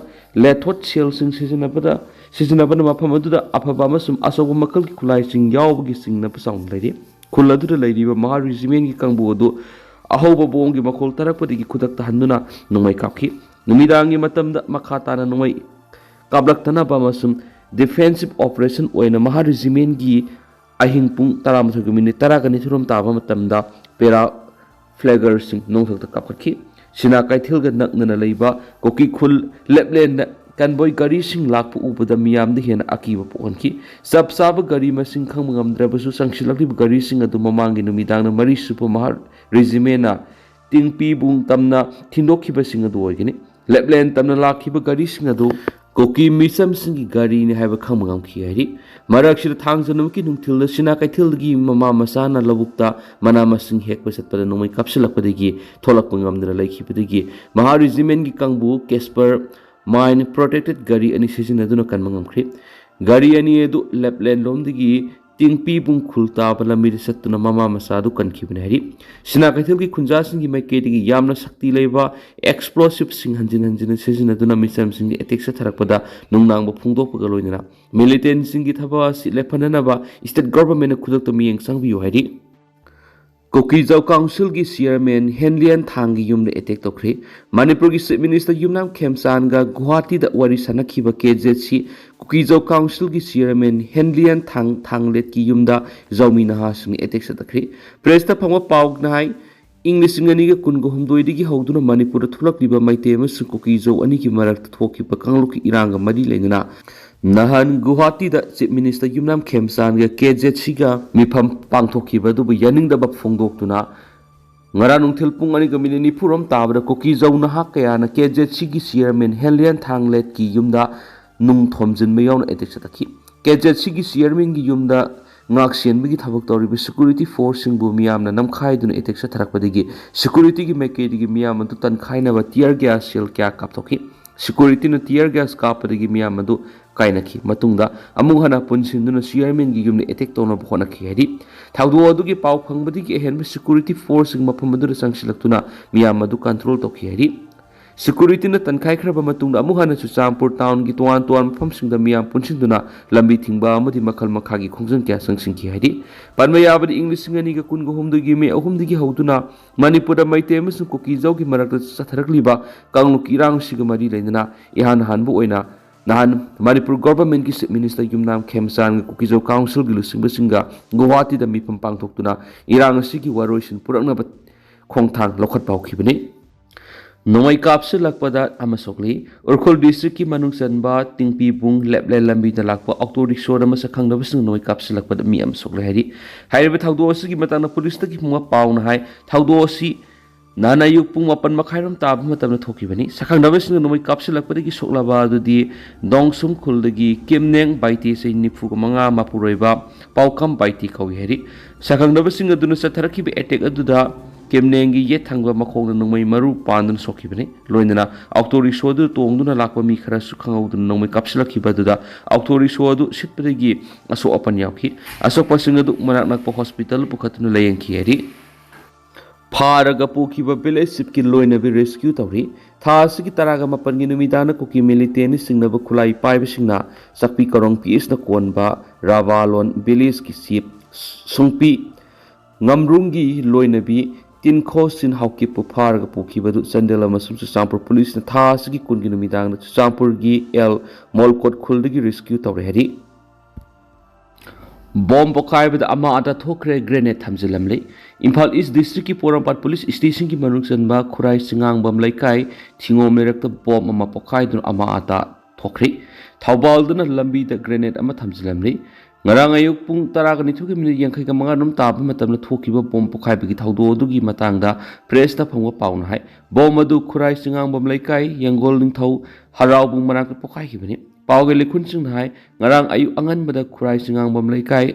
ꯂꯦꯊꯣꯠ ꯁꯦꯜꯁꯤꯡ ꯁꯤꯖꯤꯟꯅꯕꯗ ꯁꯤꯖꯤꯟꯅꯕꯅ ꯃꯐꯝ ꯑꯗꯨꯗ ꯑꯐꯕ ꯑꯃꯁꯨꯡ ꯑꯆꯧꯕ ꯃꯈꯜꯒꯤ ꯈꯨꯠꯂꯥꯏꯁꯤꯡ ꯌꯥꯎꯕꯒꯤ ꯆꯤꯡꯅꯕ ꯆꯥꯎꯅ ꯂꯩꯔꯤ꯫ ꯈꯨꯜ ꯑꯗꯨꯗ ꯂꯩꯔꯤꯕ ꯃꯍꯥ ꯔꯤꯖꯤꯃꯦꯟꯒꯤ ꯀꯥꯡꯕꯨ ꯑꯗꯨ ꯑꯍꯧꯕ ꯕꯣꯝꯒꯤ ꯃꯈꯣꯜ ꯇꯥꯔꯛꯄꯗꯒꯤ ꯈꯨꯗꯛꯇ ꯍꯟꯗꯨꯅ ꯅꯣꯡꯃꯩ ꯀꯥꯞꯈꯤ꯫ ꯅꯨꯃꯤꯗꯥꯡꯒꯤ ꯃꯇꯝꯗ ꯃꯈꯥ ꯇꯥꯅ ꯅꯣꯡꯃꯩ ꯀꯥꯞꯂꯛꯇꯅꯕ ꯑꯃꯁꯨꯡ ꯗꯤꯐꯦꯟꯁꯤꯞ ꯑꯣꯄꯔꯦꯁꯟ ꯑꯣꯏꯅ ꯃꯍꯥ ꯔꯤꯖꯤꯃꯦꯟꯒꯤ ꯑꯍꯤꯡ ꯄꯨꯡ ꯇꯔꯥꯃꯥꯊꯣꯏꯒ ꯃꯤꯅꯤꯠ ꯇꯔꯥꯒ ꯅꯤꯊꯤꯔꯣꯝ ꯇꯥꯕ ꯃꯇꯝꯗ ꯄꯦꯔꯥ ꯐ꯭ꯂꯦꯒꯔꯁꯤꯡ ꯅꯣꯡꯊꯛꯇ ꯀꯥꯞꯈꯠꯈꯤ꯫ ꯁꯤꯅꯥ ꯀꯩꯊꯦꯜꯒ ꯅꯛꯅꯅ ꯂꯩꯕ ꯀꯨꯀꯤ ꯈꯨꯜ ꯂꯦꯞꯂꯦꯟꯗ ꯀꯟꯕꯣꯏ ꯒꯥꯔꯤꯁꯤꯡ ꯂꯥꯛꯄ ꯎꯕꯗ ꯃꯤꯌꯥꯝꯗ ꯍꯦꯟꯅ ꯑꯀꯤꯕ ꯄꯣꯛꯍꯟꯈꯤ꯫ ꯆꯞ ꯆꯥꯕ ꯒꯥꯔꯤ ꯃꯁꯤꯡ ꯈꯪꯕ ꯉꯝꯗ꯭ꯔꯕꯁꯨ, ꯆꯪꯁꯤꯜꯂꯛꯂꯤꯕ ꯒꯥꯔꯤꯁꯤꯡ ꯑꯗꯨ ꯃꯃꯥꯡꯒꯤ ꯅꯨꯃꯤꯗꯥꯡꯗ ꯃꯔꯤ ꯁꯨꯕ ꯃꯍꯥ ꯔꯤꯖꯤꯃꯦꯟꯅ ꯇꯤꯡꯄꯤꯕꯨꯡ ꯇꯝꯅ ꯊꯤꯟꯗꯣꯛꯈꯤꯕꯁꯤꯡ ꯑꯗꯨ ꯑꯣꯏꯒꯅꯤ꯫ ꯂꯦꯞꯂꯦꯟ ꯇꯝꯅ ꯂꯥꯛꯈꯤꯕ ꯒꯥꯔꯤꯁꯤꯡ ꯑꯗꯨ ꯀꯨꯀꯤ ꯃꯤꯆꯝꯁꯤꯡꯒꯤ ꯒꯥꯔꯤꯅꯤ ꯍꯥꯏꯕ ꯈꯪꯕ ꯉꯝꯈꯤ ꯍꯥꯏꯔꯤ꯫ ꯃꯔꯛꯁꯤꯗ ꯊꯥꯡꯖ ꯅꯨꯃꯤꯠꯀꯤ ꯅꯨꯡꯊꯤꯜꯗ ꯁꯤꯅꯥ ꯀꯩꯊꯦꯜꯗꯒꯤ ꯃꯃꯥ ꯃꯆꯥꯅ ꯂꯧꯕꯨꯛꯇ ꯃꯅꯥ ꯃꯁꯤꯡ ꯍꯦꯛꯄ ꯆꯠꯄꯗ ꯅꯣꯡꯃꯩ ꯀꯥꯞꯁꯤꯜꯂꯛꯄꯗꯒꯤ ꯊꯣꯛꯂꯛꯄ ꯉꯝꯗꯅ ꯂꯩꯈꯤꯕꯗꯒꯤ ꯃꯍꯥ ꯔꯤꯖꯤꯃꯦꯟꯒꯤ ꯀꯥꯡꯕꯨ ꯀꯦꯁꯄꯔ ꯃꯥꯏꯟ ꯄ꯭ꯔꯣꯇꯦꯛꯇꯦꯠ ꯒꯥꯔꯤ ꯑꯅꯤ ꯁꯤꯖꯤꯟꯅꯗꯨꯅ ꯀꯟꯕ ꯉꯝꯈ꯭ꯔꯤ꯫ ꯒꯥꯔꯤ ꯑꯅꯤ ꯑꯗꯨ ꯂꯦꯞꯂꯦꯟ ꯂꯣꯝꯗꯒꯤ ꯇꯤꯡꯄꯤꯕꯨꯡ ꯈꯨꯜ ꯇꯥꯕ ꯂꯝꯕꯤꯗ ꯆꯠꯇꯨꯅ ꯃꯃꯥ ꯃꯆꯥ ꯑꯗꯨ ꯀꯟꯈꯤꯕꯅꯤ ꯍꯥꯏꯔꯤ꯫ ꯁꯤꯅꯥ ꯀꯩꯊꯦꯜꯒꯤ ꯈꯨꯟꯖꯥꯁꯤꯡꯒꯤ ꯃꯥꯏꯀꯩꯗꯒꯤ ꯌꯥꯝꯅ ꯁꯛꯇꯤ ꯂꯩꯕ ꯑꯦꯛꯁꯄ꯭ꯂꯣꯁꯤꯞꯁꯤꯡ ꯍꯟꯖꯤꯟ ꯍꯟꯖꯤꯟꯅ ꯁꯤꯖꯤꯟꯅꯗꯨꯅ ꯃꯤꯆꯝꯁꯤꯡꯗ ꯑꯦꯇꯦꯛ ꯆꯠꯊꯔꯛꯄꯗ ꯅꯨꯡꯅꯥꯡꯕ ꯐꯣꯡꯗꯣꯛꯄꯒ ꯂꯣꯏꯅꯅ ꯃꯤꯂꯤꯇꯦꯟꯁꯤꯡꯒꯤ ꯊꯕꯛ ꯑꯁꯤ ꯂꯦꯞꯍꯟꯅꯅꯕ ꯏꯁꯇꯦꯠ ꯒꯣꯚꯔꯟꯃꯦꯟꯠꯅ ꯈꯨꯗꯛꯇ ꯃꯤꯠꯌꯦꯡ ꯆꯪꯕꯤꯌꯨ ꯍꯥꯏꯔꯤ꯫ ꯀꯨꯀꯤꯖꯧ ꯀꯥꯎꯟꯁꯤꯜꯒꯤ ꯆꯤꯌꯔꯃꯦꯟ ꯍꯦꯟꯂꯤꯌꯥꯟ ꯊꯥꯡꯒꯤ ꯌꯨꯝꯗ ꯑꯦꯇꯦꯛ ꯇꯧꯈ꯭ꯔꯤ꯫ ꯃꯅꯤꯄꯨꯔꯒꯤ ꯆꯤꯐ ꯃꯤꯅꯤꯁꯇꯔ ꯌꯨꯝꯅꯥꯝ ꯈꯦꯝꯆꯥꯟꯒ ꯒꯨꯋꯥꯍꯥꯇꯤꯗ ꯋꯥꯔꯤ ꯁꯥꯟꯅꯈꯤꯕ ꯀꯦ ꯖꯦꯠ ꯁꯤ ꯀꯨꯀꯤꯖꯧ ꯀꯥꯎꯟꯁꯤꯜꯒꯤ ꯆꯤꯌꯔꯃꯦꯟ ꯍꯦꯟꯂꯤꯌꯥꯟ ꯊꯥꯡ ꯊꯥꯡꯂꯦꯠꯀꯤ ꯌꯨꯝꯗ ꯖꯧꯃꯤ ꯅꯍꯥꯁꯤꯡꯅ ꯑꯦꯇꯦꯛ ꯆꯠꯊꯈ꯭ꯔꯤ꯫ ꯄ꯭ꯔꯦꯁꯇ ꯐꯪꯕ ꯄꯥꯎꯅ ꯍꯥꯏ, ꯏꯪ ꯂꯤꯁꯤꯡ ꯑꯅꯤꯒ ꯀꯨꯟꯒ ꯍꯨꯝꯗꯣꯏꯗꯒꯤ ꯍꯧꯗꯨꯅ ꯃꯅꯤꯄꯨꯔꯗ ꯊꯣꯛꯂꯛꯂꯤꯕ ꯃꯩꯇꯩ ꯑꯃꯁꯨꯡ ꯀꯨꯀꯤꯖꯧ ꯑꯅꯤꯒꯤ ꯃꯔꯛꯇ ꯊꯣꯛꯈꯤꯕ ꯀꯥꯡꯂꯨꯞꯀꯤ ꯏꯔꯥꯡꯒ ꯃꯔꯤ ꯂꯩꯅꯅ ꯅꯍꯥꯟ ꯒꯨꯋꯥꯍꯥꯇꯤꯗ ꯆꯤꯐ ꯃꯤꯅꯤꯁꯇꯔ ꯌꯨꯝꯅꯥꯝ ꯈꯦꯝꯆꯥꯟꯒ ꯀꯦ ꯖꯦꯠ ꯁꯤꯒ ꯃꯤꯐꯝ ꯄꯥꯡꯊꯣꯛꯈꯤꯕ ꯑꯗꯨꯕꯨ ꯌꯥꯅꯤꯡꯗꯕ ꯐꯣꯡꯗꯣꯛꯇꯨꯅ ꯉꯔꯥꯡ ꯅꯨꯡꯊꯤꯜ ꯄꯨꯡ ꯑꯅꯤꯒ ꯃꯤꯅꯤꯠ ꯅꯤꯐꯨꯔꯣꯝ ꯇꯥꯕꯗ ꯀꯨꯀꯤꯖꯧ ꯅꯍꯥ ꯀꯌꯥꯅ ꯀꯦ ꯖꯦꯠ ꯁꯤꯒꯤ ꯆꯤꯌꯔꯃꯦꯟ ꯍꯦꯟꯂꯤꯌꯥꯟ ꯊꯥꯡꯂꯦꯠꯀꯤ ꯌꯨꯝꯗ ꯅꯨꯡ ꯊꯣꯝꯖꯤꯟꯕ ꯌꯥꯎꯅ ꯑꯦꯇꯦꯛ ꯆꯠꯊꯈꯤ꯫ ꯀꯦ ꯖꯦꯠ ꯁꯤꯒꯤ ꯆꯤꯌꯔꯃꯦꯟꯒꯤ ꯌꯨꯝꯗ ꯉꯥꯛ ꯁꯦꯟꯕꯒꯤ ꯊꯕꯛ ꯇꯧꯔꯤꯕ ꯁꯦꯀ꯭ꯌꯨꯔꯤꯇꯤ ꯐꯣꯔꯁꯁꯤꯡꯕꯨ ꯃꯤꯌꯥꯝꯅ ꯅꯝꯈꯥꯏꯗꯨꯅ ꯑꯦꯇꯦꯛ ꯆꯠꯊꯔꯛꯄꯗꯒꯤ ꯁꯦꯀ꯭ꯌꯨꯔꯤꯇꯤꯒꯤ ꯃꯥꯏꯀꯩꯗꯒꯤ ꯃꯤꯌꯥꯝ ꯑꯗꯨ ꯇꯟꯈꯥꯏꯅꯕ ꯇꯤꯌꯔ ꯒ꯭ꯌꯥꯁ ꯁꯦꯜ ꯀꯌꯥ ꯀꯥꯞꯊꯣꯛꯈꯤ꯫ ꯁꯦꯀ꯭ꯌꯨꯔꯤꯇꯤꯅ ꯇꯤꯌꯔ ꯒ꯭ꯌꯥꯁ ꯀꯥꯞꯄꯗꯒꯤ ꯃꯤꯌꯥꯝ ꯑꯗꯨ ꯀꯥꯏꯅꯈꯤ꯫ ꯃꯇꯨꯡꯗ ꯑꯃꯨꯛ ꯍꯟꯅ ꯄꯨꯟꯁꯤꯟꯗꯨꯅ ꯆꯤꯌꯔꯃꯦꯟꯒꯤ ꯌꯨꯝꯗ ꯑꯦꯇꯦꯛ ꯇꯧꯅꯕ ꯍꯣꯠꯅꯈꯤ ꯍꯥꯏꯔꯤ꯫ ꯊꯧꯗꯣꯛ ꯑꯗꯨꯒꯤ ꯄꯥꯎ ꯐꯪꯕꯗꯒꯤ ꯑꯍꯦꯟꯕ ꯁꯦꯀ꯭ꯌꯨꯔꯤꯇꯤ ꯐꯣꯔꯁꯁꯤꯡ ꯃꯐꯝ ꯑꯗꯨꯗ ꯆꯪꯁꯤꯜꯂꯛꯇꯨꯅ ꯃꯤꯌꯥꯝ ꯑꯗꯨ ꯀꯟꯇ꯭ꯔꯣꯜ ꯇꯧꯈꯤ ꯍꯥꯏꯔꯤ꯫ ꯁꯦꯀ꯭ꯌꯨꯔꯤꯇꯤꯅ ꯇꯟꯈꯥꯏꯈ꯭ꯔꯕ ꯃꯇꯨꯡꯗ ꯑꯃꯨꯛ ꯍꯟꯅ ꯆꯨꯔꯆꯥꯟꯄꯨꯔ ꯇꯥꯎꯟꯒꯤ ꯇꯣꯉꯥꯟ ꯇꯣꯉꯥꯟꯕ ꯃꯐꯝꯁꯤꯡꯗ ꯃꯤꯌꯥꯝ ꯄꯨꯟꯁꯤꯟꯗꯨꯅ ꯂꯝꯕꯤ ꯊꯤꯡꯕ ꯑꯃꯗꯤ ꯃꯈꯜ ꯃꯈꯥꯒꯤ ꯈꯣꯡꯖꯪ ꯀꯌꯥ ꯆꯪꯁꯤꯟꯈꯤ ꯍꯥꯏꯔꯤ꯫ ꯄꯟꯕ ꯌꯥꯕꯗꯤ, ꯏꯪ ꯂꯤꯁꯤꯡ ꯑꯅꯤꯒ ꯀꯨꯟꯒ ꯍꯨꯝꯗꯣꯏꯒꯤ ꯃꯦ ꯑꯍꯨꯝꯗꯒꯤ ꯍꯧꯗꯨꯅ ꯃꯅꯤꯄꯨꯔꯗ ꯃꯩꯇꯩ ꯑꯃꯁꯨꯡ ꯀꯨꯀꯤꯖꯧꯒꯤ ꯃꯔꯛꯇ ꯆꯠꯊꯔꯛꯂꯤꯕ ꯀꯥꯡꯂꯨꯞꯀꯤ ꯏꯔꯥꯡ ꯑꯁꯤꯒ ꯃꯔꯤ ꯂꯩꯅꯅ ꯏꯍꯥꯟ ꯍꯥꯟꯕ ꯑꯣꯏꯅ ꯅꯍꯥꯟ ꯃꯅꯤꯄꯨꯔ ꯒꯣꯚꯔꯟꯃꯦꯟꯠꯀꯤ ꯆꯤꯐ ꯃꯤꯅꯤꯁꯇꯔ ꯌꯨꯝꯅꯥꯝ ꯈꯦꯝꯆꯥꯟꯒ ꯀꯨꯀꯤꯖꯧ ꯀꯥꯎꯟꯁꯤꯜꯒꯤ ꯂꯨꯆꯤꯡꯕꯁꯤꯡꯒ ꯒꯨꯋꯥꯍꯥꯇꯤꯗ ꯃꯤꯐꯝ ꯄꯥꯡꯊꯣꯛꯇꯨꯅ ꯏꯔꯥꯡ ꯑꯁꯤꯒꯤ ꯋꯥꯔꯣꯏꯁꯤꯟ ꯄꯨꯔꯛꯅꯕ ꯈꯣꯡꯊꯥꯡ ꯂꯧꯈꯠꯄ ꯍꯧꯈꯤꯕꯅꯤ꯫ ꯅꯣꯡꯃꯩ ꯀꯥꯞꯁꯤꯜꯂꯛꯄꯗ ꯑꯃ ꯁꯣꯛꯂꯤ꯫ ꯎꯈ꯭ꯔꯨꯜ ꯗꯤꯁꯇ꯭ꯔꯤꯛꯀꯤ ꯃꯅꯨꯡ ꯆꯟꯕ ꯇꯤꯡꯄꯤꯕꯨꯡ ꯂꯦꯞꯂꯦꯟ ꯂꯝꯕꯤꯗ ꯂꯥꯛꯄ ꯑꯣꯛꯇꯣ ꯔꯤꯛꯁꯣꯗ ꯑꯃ ꯁꯛꯈꯪꯗꯕꯁꯤꯡꯅ ꯅꯣꯡꯃꯩ ꯀꯥꯞꯁꯤꯜꯂꯛꯄꯗ ꯃꯤ ꯑꯃ ꯁꯣꯛꯂꯦ ꯍꯥꯏꯔꯤ꯫ ꯍꯥꯏꯔꯤꯕ ꯊꯧꯗꯣꯛ ꯑꯁꯤꯒꯤ ꯃꯇꯥꯡꯗ ꯄꯨꯂꯤꯁꯇꯒꯤ ꯐꯪꯕ ꯄꯥꯎꯅ ꯍꯥꯏ, ꯊꯧꯗꯣꯛ ꯑꯁꯤ ꯅꯍꯥꯟ ꯑꯌꯨꯛ ꯄꯨꯡ ꯃꯥꯄꯟ ꯃꯈꯥꯏꯔꯣꯝ ꯇꯥꯕ ꯃꯇꯝꯗ ꯊꯣꯛꯈꯤꯕꯅꯤ꯫ ꯁꯛꯈꯪꯗꯕꯁꯤꯡꯅ ꯅꯣꯡꯃꯩ ꯀꯥꯞꯁꯤꯜꯂꯛꯄꯗꯒꯤ ꯁꯣꯛꯂꯕ ꯑꯗꯨꯗꯤ ꯗꯣꯡꯁꯨꯝ ꯈꯨꯜꯗꯒꯤ ꯀꯤꯝꯅꯦꯡ ꯕꯥꯏꯇꯦ, ꯆꯍꯤ ꯅꯤꯐꯨꯒ ꯃꯉꯥ, ꯃꯄꯨꯔꯣꯏꯕ ꯄꯥꯎꯀꯝ ꯕꯥꯏꯇꯦ ꯀꯧꯏ ꯍꯥꯏꯔꯤ꯫ ꯁꯛꯈꯪꯗꯕꯁꯤꯡ ꯑꯗꯨꯅ ꯆꯠꯊꯔꯛꯈꯤꯕ ꯑꯦꯇꯦꯛ ꯑꯗꯨꯗ ꯀꯤꯝꯅꯦꯡꯒꯤ ꯌꯦꯠ ꯊꯪꯕ ꯃꯈꯣꯡꯗ ꯅꯣꯡꯃꯩ ꯃꯔꯨ ꯄꯥꯟꯗꯨꯅ ꯁꯣꯛꯈꯤꯕꯅꯤ꯫ ꯂꯣꯏꯅꯅ ꯑꯣꯛꯇꯣ ꯔꯤꯛꯁꯣꯗꯨ ꯇꯣꯡꯗꯨꯅ ꯂꯥꯛꯄ ꯃꯤ ꯈꯔꯁꯨ ꯈꯪꯍꯧꯗꯅ ꯅꯣꯡꯃꯩ ꯀꯥꯞꯁꯤꯜꯂꯛꯈꯤꯕ ꯑꯗꯨꯗ ꯑꯣꯛꯇꯣ ꯔꯤꯛꯁꯣ ꯑꯗꯨ ꯁꯤꯠꯄꯗꯒꯤ ꯑꯁꯣꯛ ꯑꯄꯟ ꯌꯥꯎꯈꯤ꯫ ꯑꯁꯣꯛꯄꯁꯤꯡ ꯑꯗꯨ ꯃꯅꯥꯛ ꯅꯛꯄ ꯍꯣꯁꯄꯤꯇꯥꯜ ꯄꯨꯈꯠꯇꯨꯅ ꯂꯥꯌꯦꯡꯈꯤ ꯍꯥꯏꯔꯤ꯫ ꯐꯥꯔꯒ ꯄꯨꯈꯤꯕ ꯚꯤꯂꯦꯖ ꯆꯤꯐꯀꯤ ꯂꯣꯏꯅꯕꯤ ꯔꯦꯁꯀ꯭ꯌꯨ ꯇꯧꯔꯤ꯫ ꯊꯥ ꯑꯁꯤꯒꯤ ꯇꯔꯥꯒ ꯃꯥꯄꯟꯒꯤ ꯅꯨꯃꯤꯗꯥꯡꯗ ꯀꯨꯀꯤ ꯃꯤꯂꯤꯇꯦꯟꯅ ꯆꯤꯡꯅꯕ ꯈꯨꯠꯂꯥꯏ ꯄꯥꯏꯕꯁꯤꯡꯅ ꯆꯥꯛꯄꯤ ꯀꯔꯣꯡ ꯄꯤ ꯑꯦꯁꯅ ꯀꯣꯟꯕ ꯔꯥꯕꯥꯂꯣꯟ ꯚꯤꯂꯦꯖꯀꯤ ꯆꯤꯐ ꯁꯨꯡꯄꯤ ꯉꯝꯔꯨꯡꯒꯤ ꯂꯣꯏꯅꯕꯤ ꯇꯤꯟꯈꯣ ꯁꯤꯟ ꯍꯥꯎꯀꯤꯞꯄꯨ ꯐꯥꯔꯒ ꯄꯨꯈꯤꯕꯗꯨ ꯆꯥꯟꯗꯦꯜ ꯑꯃꯁꯨꯡ ꯆꯨꯔꯆꯥꯟꯄꯨꯔ ꯄꯨꯂꯤꯁꯅ ꯊꯥ ꯑꯁꯤꯒꯤ ꯀꯨꯟꯒꯤ ꯅꯨꯃꯤꯗꯥꯡꯗ ꯆꯨꯔꯆꯥꯟꯄꯨꯔꯒꯤ ꯑꯦꯜ ꯃꯣꯜꯀꯣꯠ ꯈꯨꯜꯗꯒꯤ ꯔꯦꯁꯀ꯭ꯌꯨ ꯇꯧꯔꯦ ꯍꯥꯏꯔꯤ꯫ ꯕꯣꯝ ꯄꯣꯈꯥꯏꯕꯗ ꯑꯃꯥ ꯑꯇꯥ ꯊꯣꯛꯈ꯭ꯔꯦ, ꯒ꯭ꯔꯦꯅꯦꯗ ꯊꯝꯖꯤꯜꯂꯝꯂꯤ꯫ ꯏꯝꯐꯥꯜ ꯏꯁ ꯗꯤꯁꯇ꯭ꯔꯤꯛꯀꯤ ꯄꯣꯔꯣꯝꯄꯥꯠ ꯄꯨꯂꯤꯁ ꯁ꯭ꯇꯦꯁꯟꯒꯤ ꯃꯅꯨꯡ ꯆꯟꯕ ꯈꯨꯔꯥꯏ ꯆꯤꯉꯥꯡꯕꯝ ꯂꯩꯀꯥꯏ ꯊꯤꯉꯣꯝ ꯂꯩꯔꯛꯇ ꯕꯣꯝ ꯑꯃ ꯄꯣꯈꯥꯏꯗꯨꯅ ꯑꯃꯥ ꯑꯇꯥ ꯊꯣꯛꯈ꯭ꯔꯤ꯫ ꯊꯧꯕꯥꯜꯗꯅ ꯂꯝꯕꯤꯗ ꯒ꯭ꯔꯦꯅꯦꯗ ꯑꯃ ꯊꯝꯖꯤꯜꯂꯝꯂꯤ꯫ ꯉꯔꯥꯡ ꯑꯌꯨꯛ ꯄꯨꯡ ꯇꯔꯥꯒ ꯅꯤꯊꯣꯏꯒ ꯃꯤꯅꯤꯠ ꯌꯥꯡꯈꯩꯒ ꯃꯉꯥ ꯔꯣꯝ ꯇꯥꯕ ꯃꯇꯝꯗ ꯊꯣꯛꯈꯤꯕ ꯕꯣꯝ ꯄꯣꯈꯥꯏꯕꯒꯤ ꯊꯧꯗꯣꯛ ꯑꯗꯨꯒꯤ ꯃꯇꯥꯡꯗ ꯄ꯭ꯔꯦꯁꯇ ꯐꯪꯕ ꯄꯥꯎꯅ ꯍꯥꯏ, ꯕꯣꯝ ꯑꯗꯨ ꯈꯨꯔꯥꯏ ꯆꯤꯉꯥꯡꯕꯝ ꯂꯩꯀꯥꯏ ꯌꯦꯡꯒꯣꯜ ꯅꯤꯡꯊꯧ ꯍꯔꯥꯎꯕꯨꯡ ꯃꯅꯥꯛꯇ ꯄꯣꯈꯥꯏꯈꯤꯕꯅꯤ꯫ ꯄꯥꯎꯒꯤ ꯂꯤꯈꯨꯟꯁꯤꯡꯅ ꯍꯥꯏ, ꯉꯔꯥꯡ ꯑꯌꯨꯛ ꯑꯉꯟꯕꯗ ꯈꯨꯔꯥꯏ ꯆꯤꯉꯥꯡꯕꯝ ꯂꯩꯀꯥꯏ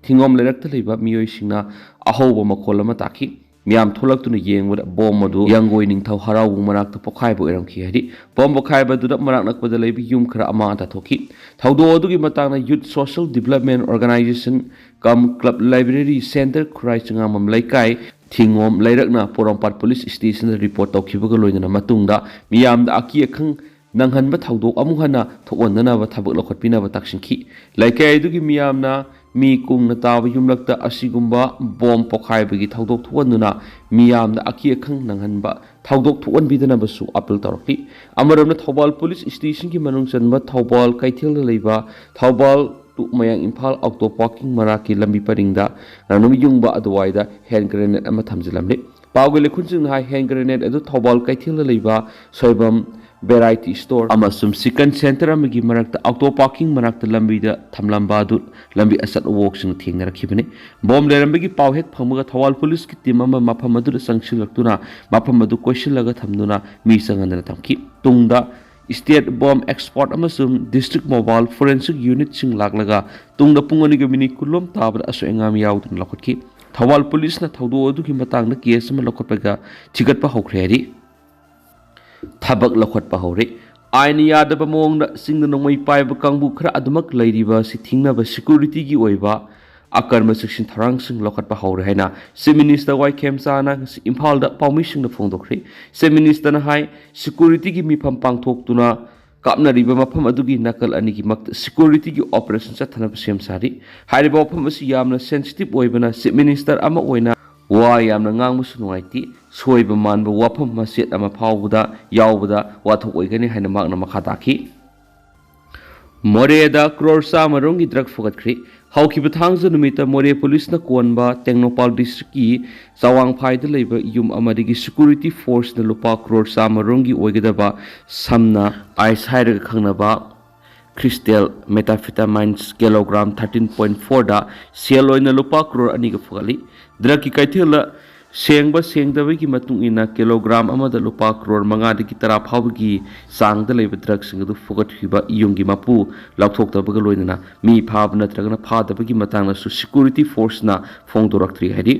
ꯊꯤꯡꯒꯣꯝ ꯂꯩꯔꯛꯇ ꯂꯩꯕ ꯃꯤꯑꯣꯏꯁꯤꯡꯅ ꯑꯍꯧꯕ ꯃꯈꯣꯜ ꯑꯃ ꯇꯥꯈꯤ꯫ ꯃꯤꯌꯥꯝ ꯊꯣꯛꯂꯛꯇꯨꯅ ꯌꯦꯡꯕꯗ ꯕꯣꯝ ꯑꯗꯨ ꯌꯥꯡꯒꯣꯏ ꯅꯤꯡꯊꯧ ꯍꯔꯥꯎꯕꯨꯡ ꯃꯅꯥꯛꯇ ꯄꯣꯈꯥꯏꯕ ꯑꯣꯏꯔꯝꯈꯤ ꯍꯥꯏꯔꯤ꯫ ꯕꯣꯝ ꯄꯣꯈꯥꯏꯕ ꯑꯗꯨꯗ ꯃꯅꯥꯛ ꯅꯛꯄꯗ ꯂꯩꯕ ꯌꯨꯝ ꯈꯔ ꯑꯃꯥꯡ ꯑꯇꯥ ꯊꯣꯛꯈꯤ꯫ ꯊꯧꯗꯣꯛ ꯑꯗꯨꯒꯤ ꯃꯇꯥꯡꯗ Youth Social Development Organization cum Club Library Center ꯈꯨꯔꯥꯏ ꯆꯉꯥꯡꯕꯝ ꯂꯩꯀꯥꯏ ꯊꯤꯡꯒꯣꯝ ꯂꯩꯔꯛꯅ ꯄꯣꯔꯣꯝꯄꯥꯠ ꯄꯨꯂꯤꯁ ꯁ꯭ꯇꯦꯁꯟꯗ ꯔꯤꯄꯣꯔꯠ ꯇꯧꯈꯤꯕꯒ ꯂꯣꯏꯅꯅ ꯃꯇꯨꯡꯗ ꯃꯤꯌꯥꯝꯗ ꯑꯀꯤ ꯑꯈꯪ ꯅꯪꯍꯟꯕ ꯊꯧꯗꯣꯛ ꯑꯃꯨꯛ ꯍꯟꯅ ꯊꯣꯛꯍꯟꯗꯅꯕ ꯊꯕꯛ ꯂꯧꯈꯠꯄꯤꯅꯕ ꯇꯥꯛꯁꯤꯟꯈꯤ꯫ ꯂꯩꯀꯥꯏ ꯑꯗꯨꯒꯤ ꯃꯤꯌꯥꯝꯅ ꯃꯤ ꯀꯨꯡꯅ ꯇꯥꯕ ꯌꯨꯝꯂꯛꯇ ꯑꯁꯤꯒꯨꯝꯕ ꯕꯣꯝ ꯄꯣꯈꯥꯏꯕꯒꯤ ꯊꯧꯗꯣꯛ ꯊꯣꯛꯍꯟꯗꯨꯅ ꯃꯤꯌꯥꯝꯗ ꯑꯀꯤ ꯑꯈꯪ ꯅꯪꯍꯟꯕ ꯊꯧꯗꯣꯛ ꯊꯣꯛꯍꯟꯕꯤꯗꯅꯕꯁꯨ ꯑꯥꯄꯤꯜ ꯇꯧꯔꯛꯂꯤ꯫ ꯑꯃꯔꯣꯝꯗ ꯊꯧꯕꯥꯜ ꯄꯨꯂꯤꯁ ꯁ꯭ꯇꯦꯁꯟꯒꯤ ꯃꯅꯨꯡ ꯆꯟꯕ ꯊꯧꯕꯥꯜ ꯀꯩꯊꯦꯜꯗ ꯂꯩꯕ ꯊꯧꯕꯥꯜ to ꯃꯌꯥꯡ ꯏꯝꯐꯥꯜ ꯑꯣꯛꯇꯣ ꯄꯥꯔꯀꯤꯡ ꯃꯅꯥꯛꯀꯤ ꯂꯝꯕꯤ ꯄꯔꯤꯡꯗ ꯅꯨꯃꯤꯠ ꯌꯨꯡꯕ ꯑꯗꯨꯋꯥꯏꯗ ꯍꯦꯟ ꯒ꯭ꯔꯦꯅꯦꯗ ꯑꯃ ꯊꯝꯖꯤꯜꯂꯝꯂꯤ꯫ ꯄꯥꯎꯒꯤ ꯂꯩꯈꯨꯟꯁꯤꯡꯅ ꯍꯥꯏ, ꯍꯦꯟ ꯒ꯭ꯔꯦꯅꯦꯗ ꯑꯗꯨ ꯊꯧꯕꯥꯜ ꯀꯩꯊꯦꯜꯗ ꯂꯩꯕ ꯁꯣꯏꯕꯝ ꯚꯦꯔꯥꯏꯇꯤ ꯁ꯭ꯇꯣꯔ ꯑꯃꯁꯨꯡ ꯆꯤꯀꯟ ꯁꯦꯟꯇꯔ ꯑꯃꯒꯤ ꯃꯔꯛꯇ ꯑꯣꯛꯇꯣ ꯄꯥꯔꯀꯤꯡ ꯃꯅꯥꯛꯇ ꯂꯝꯕꯤꯗ ꯊꯝꯂꯝꯕ ꯑꯗꯨ ꯂꯝꯕꯤ ꯑꯆꯠ ꯑꯋꯣꯛꯁꯤꯡꯅ ꯊꯦꯡꯅꯔꯛꯈꯤꯕꯅꯤ꯫ ꯕꯣꯝ ꯂꯩꯔꯝꯕꯒꯤ ꯄꯥꯎ ꯍꯦꯛ ꯐꯪꯕꯒ ꯊꯧꯕꯥꯜ ꯄꯨꯂꯤꯁꯀꯤ ꯇꯤꯝ ꯑꯃ ꯃꯐꯝ ꯑꯗꯨꯗ ꯆꯪꯁꯤꯜꯂꯛꯇꯨꯅ ꯃꯐꯝ ꯑꯗꯨ ꯀꯣꯏꯁꯤꯜꯂꯒ ꯊꯝꯗꯨꯅ ꯃꯤ ꯆꯪꯍꯟꯗꯅ ꯊꯝꯈꯤ꯫ ꯇꯨꯡꯗ ꯁ꯭ꯇꯦꯠ ꯕꯣꯝ ꯑꯦꯛꯁꯄꯔꯠ ꯑꯃꯁꯨꯡ ꯗꯤꯁꯇ꯭ꯔꯤꯛ ꯃꯣꯕꯥꯏꯜ ꯐꯣꯔꯦꯟꯁꯤꯛ ꯌꯨꯅꯤꯠꯁꯤꯡ ꯂꯥꯛꯂꯒ ꯇꯨꯡꯗ ꯄꯨꯡ ꯑꯅꯤꯒ ꯃꯤꯅꯤꯠ ꯀꯨꯟꯂꯣꯝ ꯇꯥꯕꯗ ꯑꯁꯣꯏ ꯑꯉꯥꯝ ꯌꯥꯎꯗꯅ ꯂꯧꯈꯠꯈꯤ꯫ ꯊꯧꯕꯥꯜ ꯄꯨꯂꯤꯁꯅ ꯊꯧꯗꯣꯛ ꯑꯗꯨꯒꯤ ꯃꯇꯥꯡꯗ ꯀꯦꯁ ꯑꯃ ꯂꯧꯈꯠꯄꯒ ꯊꯤꯒꯠꯄ ꯍꯧꯈ꯭ꯔꯦ ꯍꯥꯏꯔꯤ꯫ ꯊꯕꯛ ꯂꯧꯈꯠꯄ ꯍꯧꯔꯦ꯫ ꯑꯥꯏꯟ ꯌꯥꯗꯕ ꯃꯑꯣꯡꯗ ꯆꯤꯡꯗ ꯅꯣꯡꯃꯩ ꯄꯥꯏꯕ ꯀꯥꯡꯕꯨ ꯈꯔ ꯑꯗꯨꯃꯛ ꯂꯩꯔꯤꯕ ꯑꯁꯤ ꯊꯤꯡꯅꯕ ꯁꯦꯀ꯭ꯌꯨꯔꯤꯇꯤꯒꯤ ꯑꯣꯏꯕ ꯑꯀꯟꯕ ꯆꯦꯛꯁꯤꯟ ꯊꯧꯔꯥꯡꯁꯤꯡ ꯂꯧꯈꯠꯄ ꯍꯧꯔꯦ ꯍꯥꯏꯅ ꯆꯤꯐ ꯃꯤꯅꯤꯁꯇꯔ ꯋꯥꯏ ꯈꯦꯝꯆꯥꯅ ꯉꯁꯤ ꯏꯝꯐꯥꯜꯗ ꯄꯥꯎꯃꯤꯁꯤꯡꯗ ꯐꯣꯡꯗꯣꯛꯈ꯭ꯔꯦ꯫ ꯆꯤꯐ ꯃꯤꯅꯤꯁꯇꯔꯅ ꯍꯥꯏ, ꯁꯦꯀ꯭ꯌꯨꯔꯤꯇꯤꯒꯤ ꯃꯤꯐꯝ ꯄꯥꯡꯊꯣꯛꯇꯨꯅ ꯀꯥꯞꯅꯔꯤꯕ ꯃꯐꯝ ꯑꯗꯨꯒꯤ ꯅꯥꯀꯜ ꯑꯅꯤꯒꯤ ꯃꯛꯇ ꯁꯦꯀ꯭ꯌꯨꯔꯤꯇꯤꯒꯤ ꯑꯣꯄꯔꯦꯁꯟ ꯆꯠꯊꯅꯕ ꯁꯦꯝ ꯁꯥꯔꯤ꯫ ꯍꯥꯏꯔꯤꯕ ꯋꯥꯐꯝ ꯑꯁꯤ ꯌꯥꯝꯅ ꯁꯦꯟꯁꯤꯇꯤꯚ ꯑꯣꯏꯕꯅ ꯆꯤꯐ ꯃꯤꯅꯤꯁꯇꯔ ꯑꯃ ꯑꯣꯏꯅ ꯋꯥ ꯌꯥꯝꯅ ꯉꯥꯡꯕꯁꯨ ꯅꯨꯡꯉꯥꯏꯇꯦ꯫ ꯁꯣꯏꯕ ꯃꯥꯟꯕ ꯋꯥꯐꯝ ꯃꯆꯦꯠ ꯑꯃ ꯐꯥꯎꯕꯗ ꯌꯥꯎꯕꯗ ꯋꯥꯊꯣꯛ ꯑꯣꯏꯒꯅꯤ ꯍꯥꯏꯅ ꯃꯍꯥꯛꯅ ꯃꯈꯥ ꯇꯥꯈꯤ꯫ ꯃꯣꯔꯦꯗ ꯀ꯭ꯔꯣꯔ ꯆꯥꯝꯃ ꯔꯣꯝꯒꯤ ꯗ꯭ꯔꯒ ꯐꯒꯠꯈ꯭ꯔꯦ꯫ ꯍꯧꯈꯤꯕ ꯊꯥꯡꯖ ꯅꯨꯃꯤꯠꯇ ꯃꯣꯔꯦ ꯄꯨꯂꯤꯁꯅ ꯀꯣꯟꯕ ꯇꯦꯡꯅꯧꯄꯥꯜ ꯗꯤꯁꯇ꯭ꯔꯤꯛꯀꯤ ꯆꯋꯥꯡꯐꯥꯏꯗ ꯂꯩꯕ ꯌꯨꯝ ꯑꯃꯗꯒꯤ ꯁꯦꯀ꯭ꯌꯨꯔꯤꯇꯤ ꯐꯣꯔꯁꯅ ꯂꯨꯄꯥ ꯀ꯭ꯔꯣꯔ ꯆꯥꯝꯃ ꯔꯣꯝꯒꯤ ꯑꯣꯏꯒꯗꯕ ꯁꯝꯅ ꯑꯥꯏꯁ ꯍꯥꯏꯔꯒ ꯈꯪꯅꯕ ꯀ꯭ꯔꯤꯁꯇꯦꯜ ꯃꯦꯇꯥꯐꯤꯇꯥꯃꯥꯏꯟꯁ ꯀꯤꯂꯣꯒ꯭ꯔꯥꯝ ꯊꯥꯔꯇꯤꯟ ꯄꯣꯏꯟ ꯐꯣꯔꯗ ꯁꯦꯜ ꯑꯣꯏꯅ ꯂꯨꯄꯥ ꯀ꯭ꯔꯣꯔ ꯑꯅꯤꯒ ꯐꯒꯠꯂꯤ꯫ ꯗ꯭ꯔꯒꯀꯤ ꯀꯩꯊꯦꯜꯗ ꯁꯦꯡꯕ ꯁꯦꯡꯗꯕꯒꯤ ꯃꯇꯨꯡ ꯏꯟꯅ ꯀꯤꯂꯣꯒ꯭ꯔꯥꯝ ꯑꯃꯗ ꯂꯨꯄꯥ ꯀ꯭ꯔꯣꯔ ꯃꯉꯥꯗꯒꯤ ꯇꯔꯥ ꯐꯥꯎꯕꯒꯤ ꯆꯥꯡꯗ ꯂꯩꯕ ꯗ꯭ꯔꯒꯁꯤꯡ ꯑꯗꯨ ꯐꯨꯒꯠꯈꯤꯕ ꯌꯨꯝꯒꯤ ꯃꯄꯨ ꯂꯥꯎꯊꯣꯛꯇꯕꯒ ꯂꯣꯏꯅꯅ ꯃꯤ ꯐꯥꯕ ꯅꯠꯇ꯭ꯔꯒꯅ ꯐꯥꯗꯕꯒꯤ ꯃꯇꯥꯡꯗꯁꯨ ꯁꯦꯀ꯭ꯌꯨꯔꯤꯇꯤ ꯐꯣꯔꯁꯅ ꯐꯣꯡꯗꯣꯔꯛꯇ꯭ꯔꯤ ꯍꯥꯏꯔꯤ꯫